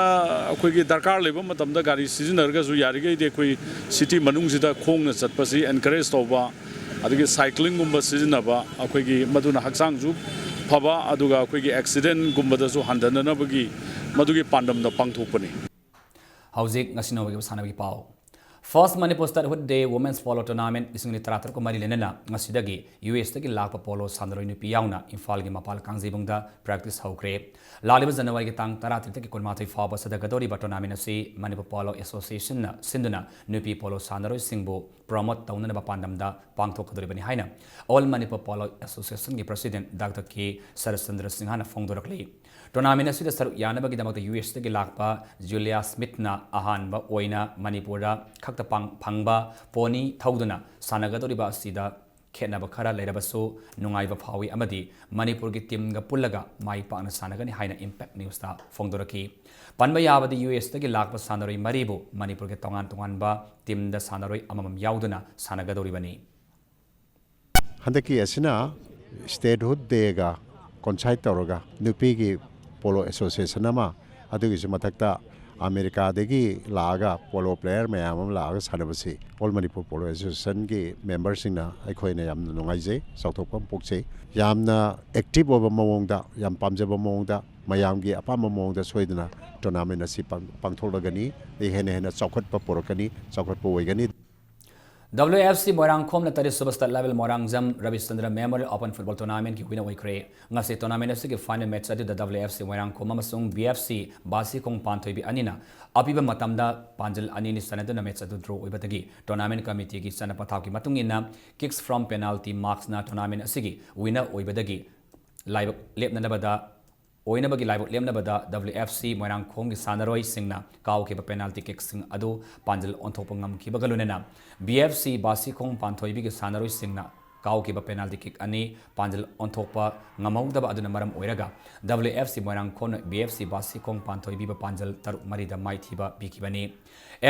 ꯑꯩꯈꯣꯏꯒꯤ ꯗꯔꯀꯥꯔ ꯂꯩꯕ ꯃꯇꯝꯗ ꯒꯥꯔꯤ ꯁꯤꯖꯤꯟꯅꯔꯒꯁꯨ, ꯌꯥꯔꯤꯈꯩꯗꯤ ꯑꯩꯈꯣꯏ ꯁꯤꯇꯤ ꯃꯅꯨꯡꯁꯤꯗ ꯈꯣꯡꯅ ꯆꯠꯄꯁꯤ ꯑꯦꯟꯀꯔꯦꯖ ꯇꯧꯕ, ꯑꯗꯒꯤ ꯁꯥꯏꯀ꯭ꯂꯤꯡꯒꯨꯝꯕ ꯁꯤꯖꯤꯟꯅꯕ, ꯑꯩꯈꯣꯏꯒꯤ ꯃꯗꯨꯅ ꯍꯛꯆꯥꯡꯁꯨ ꯐꯕ, ꯑꯗꯨꯒ ꯑꯩꯈꯣꯏꯒꯤ ꯑꯦꯛꯁꯤꯗꯦꯟꯒꯨꯝꯕꯗꯁꯨ ꯍꯟꯊꯅꯅꯕꯒꯤ ꯃꯗꯨꯒꯤ ꯄꯥꯟꯗꯝꯗ ꯄꯥꯡꯊꯣꯛꯄꯅꯤ꯫ ꯍꯧꯖꯤꯛ ꯉꯁꯤ ꯅꯣꯡꯃꯒꯤ ꯁꯥꯟꯅꯕꯒꯤ ꯄꯥꯎ꯫ First Manipur Statehood Day Women's Polo Tournament ꯂꯤꯁꯤꯡ ꯑꯅꯤ ꯇꯔꯥꯇꯔꯨꯛꯀ ꯃꯔꯤ ꯂꯣꯏꯅꯅ ꯉꯁꯤꯗꯒꯤ ꯌꯨ ꯑꯦꯁꯇꯒꯤ ꯂꯥꯛꯄ ꯄꯣꯂꯣ ꯁꯥꯟꯅꯔꯣꯏ ꯅꯨꯄꯤ ꯌꯥꯎꯅ ꯏꯝꯐꯥꯜꯒꯤ ꯃꯄꯥꯜ ꯀꯥꯡꯖꯩꯕꯨꯡꯗ ꯄ꯭ꯔꯦꯛꯇꯤꯁ ꯍꯧꯈ꯭ꯔꯦ꯫ ꯂꯥꯛꯂꯤꯕ ꯖꯅꯋꯥꯔꯤꯒꯤ ꯇꯥꯡ ꯇꯔꯥꯇꯔꯦꯠꯇꯒꯤ ꯀꯨꯟꯃꯥꯊꯣꯏ ꯐꯥꯎꯕ ꯆꯠꯊꯒꯗꯧꯔꯤꯕ ꯇꯣꯔꯅꯥꯃꯦꯟ ꯑꯁꯤ ꯃꯅꯤꯄꯨꯔ ꯄꯣꯂꯣ ꯑꯦꯁꯣꯁꯤꯌꯦꯁꯟꯅ ꯁꯤꯟꯗꯨꯅ ꯅꯨꯄꯤ ꯄꯣꯂꯣ ꯁꯥꯟꯅꯔꯣꯏꯁꯤꯡꯕꯨ ꯄ꯭ꯔꯣꯃꯣꯠ ꯇꯧꯅꯅꯕ ꯄꯥꯟꯗꯝꯗ ꯄꯥꯡꯊꯣꯛꯀꯗꯧꯔꯤꯕꯅꯤ ꯍꯥꯏꯅ ꯑꯣꯜ ꯃꯅꯤꯄꯨꯔ ꯄꯣꯂꯣ ꯑꯦꯁꯣꯁꯤꯌꯦꯁꯟꯒꯤ ꯄ꯭ꯔꯁꯤꯗꯦꯟꯠ ꯗꯥꯛꯇꯔ ꯀꯦ ꯁꯔꯠꯆꯟꯗ꯭ꯔ ꯁꯤꯡꯍꯅ ꯐꯣꯡꯗꯣꯔꯛꯂꯤ꯫ ꯇꯣꯔꯅꯥꯃꯦꯟ ꯑꯁꯤꯗ ꯁꯔꯨꯛ ꯌꯥꯅꯕꯒꯤꯗꯃꯛꯇ ꯌꯨ ꯑꯦꯁꯇꯒꯤ ꯂꯥꯛꯄ ꯖꯨꯂꯤꯌꯥ ꯁ꯭ꯃꯤꯊꯅ ꯑꯍꯥꯟꯕ ꯑꯣꯏꯅ ꯃꯅꯤꯄꯨꯔꯗ ꯈꯛꯇ ꯄꯥꯡ-, ꯐꯪꯕ ꯄꯣꯅꯤ ꯊꯧꯗꯨꯅ ꯁꯥꯟꯅꯒꯗꯧꯔꯤꯕ ꯑꯁꯤꯗ ꯈꯦꯠꯅꯕ ꯈꯔ ꯂꯩꯔꯕꯁꯨ ꯅꯨꯡꯉꯥꯏꯕ ꯐꯥꯎꯏ ꯑꯃꯗꯤ ꯃꯅꯤꯄꯨꯔꯒꯤ ꯇꯤꯝꯒ ꯄꯨꯜꯂꯒ ꯃꯥꯏ ꯄꯥꯛꯅ ꯁꯥꯟꯅꯒꯅꯤ ꯍꯥꯏꯅ ꯏꯝꯄꯦꯛ ꯅ꯭ꯌꯨꯁꯇ ꯐꯣꯡꯗꯣꯔꯛꯈꯤ꯫ ꯄꯟꯕ ꯌꯥꯕꯗꯤ ꯌꯨ ꯑꯦꯁꯇꯒꯤ ꯂꯥꯛꯄ ꯁꯥꯟꯅꯔꯣꯏ ꯃꯔꯤꯕꯨ ꯃꯅꯤꯄꯨꯔꯒꯤ ꯇꯣꯉꯥꯟ ꯇꯣꯉꯥꯟꯕ ꯇꯤꯝꯗ ꯁꯥꯟꯅꯔꯣꯏ ꯑꯃꯃꯝ ꯌꯥꯎꯗꯨꯅ ꯁꯥꯟꯅꯒꯗꯧꯔꯤꯕꯅꯤ꯫ ꯍꯟꯗꯛꯀꯤ ꯑꯁꯤꯅ Statehood Dayꯒ coincide ꯇꯧꯔꯒ ꯅꯨꯄꯤꯒꯤ ꯄꯣꯂꯣ ꯑꯦꯁꯣꯁꯤꯌꯦꯁꯟ ꯑꯃ, ꯑꯗꯨꯒꯤꯁꯨ ꯃꯊꯛꯇ ꯑꯃꯦꯔꯤꯀꯥꯗꯒꯤ ꯂꯥꯛꯑꯒ ꯄꯣꯂꯣ ꯄ꯭ꯂꯦꯌꯔ ꯃꯌꯥꯝ ꯑꯃ ꯂꯥꯛꯑꯒ ꯁꯥꯟꯅꯕꯁꯤ ꯑꯣꯜ ꯃꯅꯤꯄꯨꯔ ꯄꯣꯂꯣ ꯑꯦꯁꯣꯁꯤꯌꯦꯁꯟꯒꯤ ꯃꯦꯝꯕꯔꯁꯤꯡꯅ ꯑꯩꯈꯣꯏꯅ ꯌꯥꯝꯅ ꯅꯨꯡꯉꯥꯏꯖꯩ, ꯆꯥꯎꯊꯣꯛꯄ ꯑꯃ ꯄꯣꯛꯆꯩ꯫ ꯌꯥꯝꯅ ꯑꯦꯛꯇꯤꯚ ꯑꯣꯏꯕ ꯃꯑꯣꯡꯗ, ꯌꯥꯝ ꯄꯥꯝꯖꯕ ꯃꯑꯣꯡꯗ, ꯃꯌꯥꯝꯒꯤ ꯑꯄꯥꯝꯕ ꯃꯑꯣꯡꯗ ꯁꯣꯏꯗꯅ ꯇꯣꯔꯅꯥꯃꯦꯟ ꯑꯁꯤ ꯄꯥꯡ-, ꯄꯥꯡꯊꯣꯛꯂꯒꯅꯤ꯫ ꯑꯗꯩ ꯍꯦꯟꯅ ꯍꯦꯟꯅ ꯆꯥꯎꯈꯠꯄ ꯄꯨꯔꯛꯀꯅꯤ, ꯆꯥꯎꯈꯠꯄ ꯑꯣꯏꯒꯅꯤ꯫ W F C ꯃꯣꯏꯔꯥꯡꯈꯣꯝꯅ ꯇꯔꯦꯠꯁꯨꯕ state level ꯃꯣꯏꯔꯥꯡꯖꯝ ꯔꯕꯤꯆꯟꯗ꯭ꯔ Memorial Open Football Tournamentꯀꯤ winner ꯑꯣꯏꯈ꯭ꯔꯦ꯫ ꯉꯁꯤ ꯇꯣꯔꯅꯥꯃꯦꯟ ꯑꯁꯤꯒꯤ final match ꯑꯗꯨꯗ W F C ꯃꯣꯏꯔꯥꯡꯈꯣꯝ ꯑꯃꯁꯨꯡ B F C ꯕꯥꯁꯤꯈꯣꯡ ꯄꯥꯟꯊꯣꯏꯕꯤ ꯑꯅꯤꯅ ꯑꯄꯤꯕ ꯃꯇꯝꯗ ꯄꯥꯟꯖꯜ ꯑꯅꯤ ꯑꯅꯤ ꯆꯟꯅꯗꯨꯅ match ꯑꯗꯨ draw ꯑꯣꯏꯕꯗꯒꯤ tournament committeeꯒꯤ ꯆꯠꯅ ꯄꯊꯥꯞꯀꯤ ꯃꯇꯨꯡ ꯏꯟꯅ kicks from penalty marksꯅ tournament ꯑꯁꯤꯒꯤ winner ꯑꯣꯏꯕꯗꯒꯤ ꯂꯥꯏꯕꯛ ꯂꯦꯞꯅꯅꯕꯗ ꯑꯣꯏꯅꯕꯒꯤ ꯂꯥꯏꯕꯛ ꯂꯦꯞꯅꯕꯗ W F C ꯃꯣꯏꯔꯥꯡꯈꯣꯝꯒꯤ ꯁꯥꯟꯅꯔꯣꯏꯁꯤꯡꯅ ꯀꯥꯎꯈꯤꯕ penalty kickꯁꯤꯡ ꯑꯗꯨ ꯄꯥꯟꯖꯜ ꯑꯣꯟꯊꯣꯛꯄ ꯉꯝꯈꯤꯕꯒ ꯂꯣꯏꯅꯅ B F C ꯕꯥꯁꯤꯈꯣꯡ ꯄꯥꯟꯊꯣꯏꯕꯤꯒꯤ ꯁꯥꯟꯅꯔꯣꯏꯁꯤꯡꯅ ꯀꯥꯎꯈꯤꯕ penalty kick ꯑꯅꯤ ꯄꯥꯟꯖꯜ ꯑꯣꯟꯊꯣꯛꯄ ꯉꯝꯍꯧꯗꯕ ꯑꯗꯨꯅ ꯃꯔꯝ ꯑꯣꯏꯔꯒ W F C ꯃꯣꯏꯔꯥꯡꯈꯣꯡꯅ B F C ꯕꯥꯁꯤꯈꯣꯡ ꯄꯥꯟꯊꯣꯏꯕꯤꯕ ꯄꯥꯟꯖꯜ ꯇꯔꯨꯛ ꯃꯔꯤꯗ ꯃꯥꯏꯊꯤꯕ ꯄꯤꯈꯤꯕꯅꯤ꯫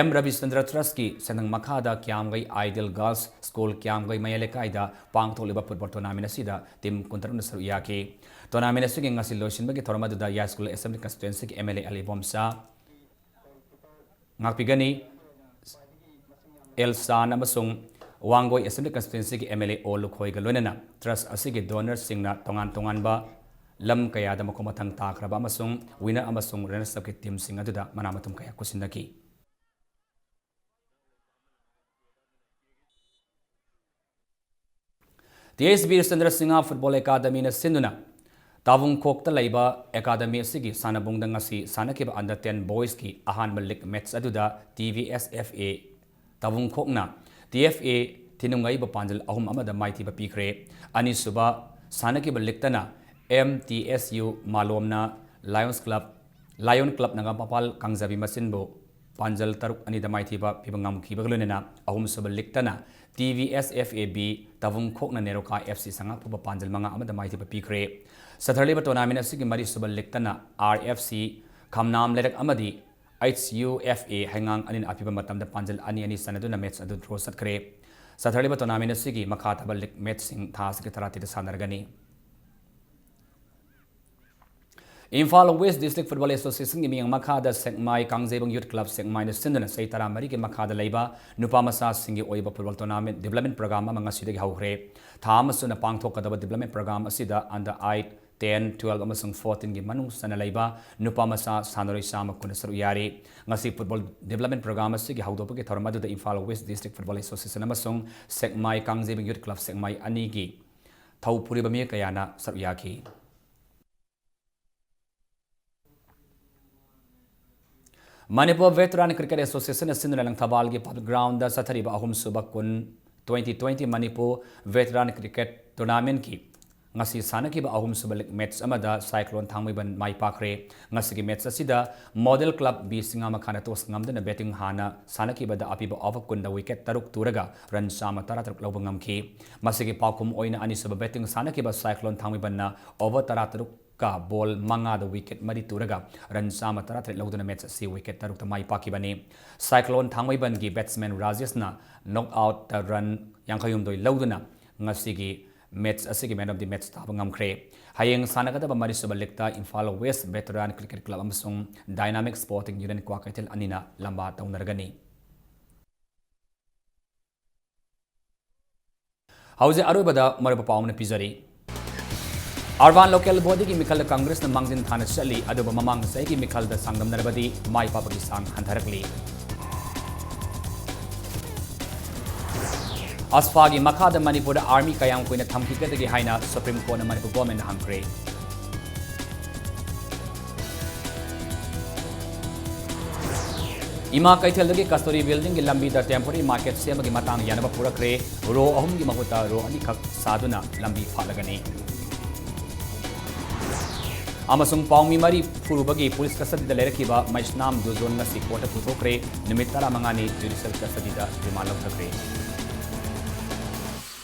M ꯔꯕꯤꯆꯟꯗ꯭ꯔ Trustꯀꯤ ꯁꯦꯟꯊꯪ ꯃꯈꯥꯗ ꯀ꯭ꯌꯥꯝꯒꯩ Ideal Girls School ꯀ꯭ꯌꯥꯝꯒꯩ ꯃꯌꯥꯏ ꯂꯩꯀꯥꯏꯗ ꯄꯥꯡꯊꯣꯛꯂꯤꯕ football tournamentꯅ ꯁꯔꯨꯛ ꯌꯥꯈꯤ꯫ Tournamentꯅ ꯉꯁꯤ ꯂꯣꯏꯁꯤꯟꯕꯒꯤ ꯊꯧꯔꯝ ꯑꯗꯨꯗ ꯌꯥꯏꯁ꯭ꯀꯨꯜ Assembly Constituencyꯒꯤ M L A ꯑꯂꯤꯕꯣꯝꯆꯥ ꯉꯥꯛꯄꯤꯒꯅꯤ꯫ ꯑꯦꯜꯁꯥꯟ ꯑꯃꯁꯨꯡ Wangoi Assembly Constituencyꯒꯤ M L A ꯑꯣ ꯂꯨꯈꯣꯏꯒ ꯂꯣꯏꯅꯅ trust ꯑꯁꯤꯒꯤ donorꯁꯤꯡꯅ ꯇꯣꯉꯥꯟ ꯇꯣꯉꯥꯟꯕ ꯂꯝ ꯀꯌꯥꯗ ꯃꯈꯣꯡ ꯃꯊꯪ ꯇꯥꯈ꯭ꯔꯕ ꯑꯃꯁꯨꯡ winner ꯑꯃꯁꯨꯡ runners upꯀꯤ teamꯁꯤꯡ ꯑꯗꯨꯗ ꯃꯅꯥ ꯃꯊꯨꯝ ꯀꯌꯥ ꯀꯨꯞꯁꯤꯟꯅꯈꯤ꯫ T H ꯕꯤꯔꯆꯟꯗ꯭ꯔ ꯁꯤꯡꯍ Football Academyꯅ ꯁꯤꯟꯗꯨꯅ ꯇꯥꯕꯨꯡꯈꯣꯛꯇ ꯂꯩꯕ academy ꯑꯁꯤꯒꯤ ꯁꯥꯟꯅꯕꯨꯡꯗ ꯉꯁꯤ ꯁꯥꯟꯅꯈꯤꯕ under ten boysꯀꯤ ꯑꯍꯥꯟꯕ league match ꯑꯗꯨꯗ T V S F A ꯇꯥꯕꯨꯡꯈꯣꯛꯅ T F A ꯊꯤꯅꯨꯡꯒꯩꯕꯨ ꯄꯥꯟꯖꯜ ꯑꯍꯨꯝ ꯑꯃꯗ ꯃꯥꯏꯊꯤꯕ ꯄꯤꯈ꯭ꯔꯦ꯫ ꯑꯅꯤꯁꯨꯕ ꯁꯥꯟꯅꯈꯤꯕ leagueꯇꯅ M T S U ꯃꯥꯂꯣꯝꯅ Lions Club, Lion Club Nagamapal ꯀꯥꯡꯖꯕꯤ ꯃꯆꯤꯟꯕꯨ ꯄꯥꯟꯖꯜ ꯇꯔꯨꯛ ꯑꯅꯤꯗ ꯃꯥꯏꯊꯤꯕ ꯄꯤꯕ ꯉꯝꯈꯤꯕꯒ ꯂꯣꯏꯅꯅ ꯑꯍꯨꯝꯁꯨꯕ leagueꯇꯅ T V S F A B ꯇꯥꯕꯨꯡꯈꯣꯛꯅ NEROCA F C ꯁꯉꯥꯛꯐꯨꯕ ꯄꯥꯟꯖꯜ ꯃꯉꯥ ꯑꯃꯗ ꯃꯥꯏꯊꯤꯕ ꯄꯤꯈ꯭ꯔꯦ꯫ ꯁꯥꯊꯔꯂꯤꯕ tournament ꯑꯁꯤꯒꯤ ꯃꯔꯤꯁꯨꯕ leagueꯇꯅ R F C ꯈꯝꯅꯥꯝ ꯂꯩꯔꯛ ꯑꯃꯗꯤ H U F A ꯍꯩꯉꯥꯡ ꯑꯅꯤꯅ ꯑꯄꯤꯕ ꯃꯇꯝꯗ ꯄꯥꯟꯖꯜ ꯑꯅꯤ ꯑꯅꯤ ꯆꯟꯅꯗꯨꯅ match ꯑꯗꯨ draw ꯆꯠꯈ꯭ꯔꯦ꯫ ꯁꯥꯊꯔꯂꯤꯕ tournament ꯑꯁꯤꯒꯤ ꯃꯈꯥ ꯇꯥꯕ league matchꯁꯤꯡ ꯊꯥ ꯑꯁꯤꯒꯤ ꯇꯔꯥꯇꯔꯦꯠꯇ ꯁꯥꯟꯅꯔꯒꯅꯤ꯫ ꯏꯝꯐꯥꯜ West District Football Associationꯒꯤ ꯃꯤꯠꯌꯦꯡ ꯃꯈꯥꯗ ꯁꯦꯛꯃꯥꯏ ꯀꯥꯡꯖꯩꯕꯨꯡ Youth Club ꯁꯦꯛꯃꯥꯏꯅ ꯁꯤꯟꯗꯨꯅ ꯆꯍꯤ ꯇꯔꯥꯃꯔꯤꯒꯤ ꯃꯈꯥꯗ ꯂꯩꯕ ꯅꯨꯄꯥ ꯃꯆꯥꯁꯤꯡꯒꯤ ꯑꯣꯏꯕ football tournament development program ꯑꯃ ꯉꯁꯤꯗꯒꯤ ꯍꯧꯈ꯭ꯔꯦ꯫ ꯊꯥ ꯑꯃ ꯆꯨꯞꯅ ꯄꯥꯡꯊꯣꯛꯀꯗꯕ development program ꯑꯁꯤꯗ under eight, ten, twelve ꯑꯃꯁꯨꯡ fourteenꯒꯤ ꯃꯅꯨꯡ ꯆꯟꯅ ꯂꯩꯕ ꯅꯨꯄꯥ ꯃꯆꯥ ꯁꯥꯟꯅꯔꯣꯏ ꯆꯥꯝꯃ ꯀꯨꯟꯅ ꯁꯔꯨꯛ ꯌꯥꯔꯤ꯫ ꯉꯁꯤ football development program ꯑꯁꯤꯒꯤ ꯍꯧꯗꯣꯛꯄꯒꯤ ꯊꯧꯔꯝ ꯑꯗꯨꯗ Imphal West District Football Association ꯑꯃꯁꯨꯡ ꯁꯦꯛꯃꯥꯏ ꯀꯥꯡꯖꯩꯕꯨꯡ Youth Club ꯁꯦꯛꯃꯥꯏ ꯑꯅꯤꯒꯤ ꯊꯧ ꯄꯨꯔꯤꯕ ꯃꯤꯑꯣꯏ ꯀꯌꯥꯅ ꯁꯔꯨꯛ ꯌꯥꯈꯤ꯫ Manipur Veteran Cricket Associationꯅ ꯁꯤꯟꯗꯨꯅ ꯂꯪꯊꯕꯥꯜꯒꯤ public groundꯗ ꯆꯠꯊꯔꯤꯕ ꯑꯍꯨꯝꯁꯨꯕ ꯀꯨꯟ twenty twenty Manipur Veteran Cricket Tournamentꯀꯤ ꯉꯁꯤ ꯁꯥꯟꯅꯈꯤꯕ ꯑꯍꯨꯝꯁꯨꯕ ꯂꯤꯒ ꯃꯦꯆ ꯑꯃꯗ ꯁꯥꯏꯀ꯭ꯂꯣꯟ ꯊꯥꯡꯃꯩꯕꯟ ꯃꯥꯏ ꯄꯥꯛꯈ꯭ꯔꯦ꯫ ꯉꯁꯤꯒꯤ ꯃꯦꯆ ꯑꯁꯤꯗ ꯃꯣꯗꯦꯜ ꯀ꯭ꯂꯕ ꯕꯤ ꯁꯤꯡꯉꯥꯃꯈꯥꯅ ꯇꯣꯁ ꯉꯝꯗꯨꯅ ꯕꯦꯇꯤꯡ ꯍꯥꯟꯅ ꯁꯥꯟꯅꯈꯤꯕꯗ ꯑꯄꯤꯕ ꯑꯣꯚꯔ ꯀꯨꯟꯗ ꯋꯤꯀꯦꯠ ꯇꯔꯨꯛ ꯇꯨꯔꯒ ꯔꯟ ꯆꯥꯝꯃ ꯇꯔꯥꯇꯔꯨꯛ ꯂꯧꯕ ꯉꯝꯈꯤ꯫ ꯃꯁꯤꯒꯤ ꯄꯥꯎꯈꯨꯝ ꯑꯣꯏꯅ ꯑꯅꯤꯁꯨꯕ ꯕꯦꯇꯤꯡ ꯁꯥꯟꯅꯈꯤꯕ ꯁꯥꯏꯀ꯭ꯂꯣꯟ ꯊꯥꯡꯃꯩꯕꯟꯅ ꯑꯣꯚꯔ ꯇꯔꯥꯇꯔꯨꯛ ꯀ ꯕꯣꯜ ꯃꯉꯥꯗ ꯋꯤꯀꯦꯠ ꯃꯔꯤ ꯇꯨꯔꯒ ꯔꯟ ꯆꯥꯝꯃ ꯇꯔꯥꯇꯔꯦꯠ ꯂꯧꯗꯨꯅ ꯃꯦꯆ ꯑꯁꯤ ꯋꯤꯀꯦꯠ ꯇꯔꯨꯛꯇ ꯃꯥꯏ ꯄꯥꯛꯈꯤꯕꯅꯤ꯫ ꯁꯥꯏꯀ꯭ꯂꯣꯟ ꯊꯥꯡꯃꯩꯕꯟꯒꯤ ꯕꯦꯠꯁꯃꯦꯟ ꯔꯥꯖꯦꯁꯅ ꯅꯣꯛ ꯑꯥꯎꯠꯇ ꯔꯟ ꯌꯥꯡꯈꯩꯍꯨꯝꯗꯣꯏ ꯂꯧꯗꯨꯅ ꯉꯁꯤꯒꯤ ꯃꯦꯆ ꯑꯁꯤꯒꯤ ꯃꯦꯟ ꯑꯣꯐ ꯗꯤ ꯃꯦꯆ ꯇꯥꯕ ꯉꯝꯈ꯭ꯔꯦ꯫ ꯍꯌꯦꯡ ꯁꯥꯟꯅꯒꯗꯕ ꯃꯔꯤꯁꯨꯕ ꯂꯤꯒꯇ Imphal west veteran cricket club ꯑꯃꯁꯨꯡ ꯗꯥꯏꯅꯥꯃꯤꯛ ꯁ꯭ꯄꯣꯔꯇꯤꯡ ꯌꯨꯅꯤꯌꯟ ꯀ꯭ꯋꯥꯀꯩꯊꯦꯜ ꯑꯅꯤꯅ ꯂꯝꯕꯥ ꯇꯧꯅꯔꯒꯅꯤ꯫ ꯍꯧꯖꯤꯛ ꯑꯔꯣꯏꯕꯗ ꯃꯔꯨꯞ ꯄꯥꯎ ꯑꯃꯅ ꯄꯤꯖꯔꯤ꯫ ꯑꯔꯕꯥꯟ ꯂꯣꯀꯦꯜ ꯕꯣꯗꯤꯒꯤ ꯃꯤꯈꯜꯗ ꯀꯪꯒ꯭ꯔꯦꯁꯅ ꯃꯥꯡꯖꯤꯟ ꯊꯥꯅ ꯆꯠꯂꯤ, ꯑꯗꯨꯕꯨ ꯃꯃꯥꯡ ꯆꯍꯤꯒꯤ ꯃꯤꯈꯜꯗ ꯆꯥꯡꯗꯝꯅꯔꯕꯗꯤ ꯃꯥꯏ ꯄꯥꯛꯄꯒꯤ ꯆꯥꯡ ꯍꯟꯊꯔꯛꯂꯤ꯫ ꯑꯁꯐꯥꯒꯤ ꯃꯈꯥꯗ ꯃꯅꯤꯄꯨꯔꯗ ꯑꯥꯔꯃꯤ ꯀꯌꯥꯝ ꯀꯨꯏꯅ ꯊꯝꯈꯤꯒꯗꯒꯦ ꯍꯥꯏꯅ ꯁꯨꯄ꯭ꯔꯤꯝ ꯀꯣꯔꯠꯅ ꯃꯅꯤꯄꯨꯔ ꯒꯣꯔꯃꯦꯟꯗ ꯍꯪꯈ꯭ꯔꯦ꯫ ꯏꯃꯥ ꯀꯩꯊꯦꯜꯗꯒꯤ ꯀꯁꯇꯨꯔꯤ ꯕꯤꯜꯗꯤꯡꯒꯤ ꯂꯝꯕꯤꯗ ꯇꯦꯝꯄꯣꯔꯔꯤ ꯃꯥꯔꯀꯦꯠ ꯁꯦꯝꯕꯒꯤ ꯃꯇꯥꯡ ꯌꯥꯅꯕ ꯄꯨꯔꯛꯈ꯭ꯔꯦ꯫ ꯔꯣ ꯑꯍꯨꯝꯒꯤ ꯃꯍꯨꯠꯇ ꯔꯣ ꯑꯅꯤꯈꯛ ꯁꯥꯗꯨꯅ ꯂꯝꯕꯤ ꯐꯥꯠꯂꯒꯅꯤ꯫ ꯑꯃꯁꯨꯡ ꯄꯥꯎꯃꯤ ꯃꯔꯤ ꯐꯨꯔꯨꯕꯒꯤ ꯄꯨꯂꯤꯁ ꯀꯁꯇꯗꯤꯗ ꯂꯩꯔꯛꯈꯤꯕ ꯃꯩꯁꯅꯥꯝ ꯗꯨꯖꯣꯟ ꯉꯁꯤ ꯀꯣꯔꯠꯇ ꯄꯨꯊꯣꯛꯈ꯭ꯔꯦ꯫ ꯅꯨꯃꯤꯠ ꯇꯔꯥꯃꯉꯥꯅꯤ ꯖꯨꯗꯤꯁꯤꯌꯦꯜ ꯀꯁꯇꯗꯤꯗ ꯔꯤꯃꯥꯟ ꯂꯧꯊꯈ꯭ꯔꯦ꯫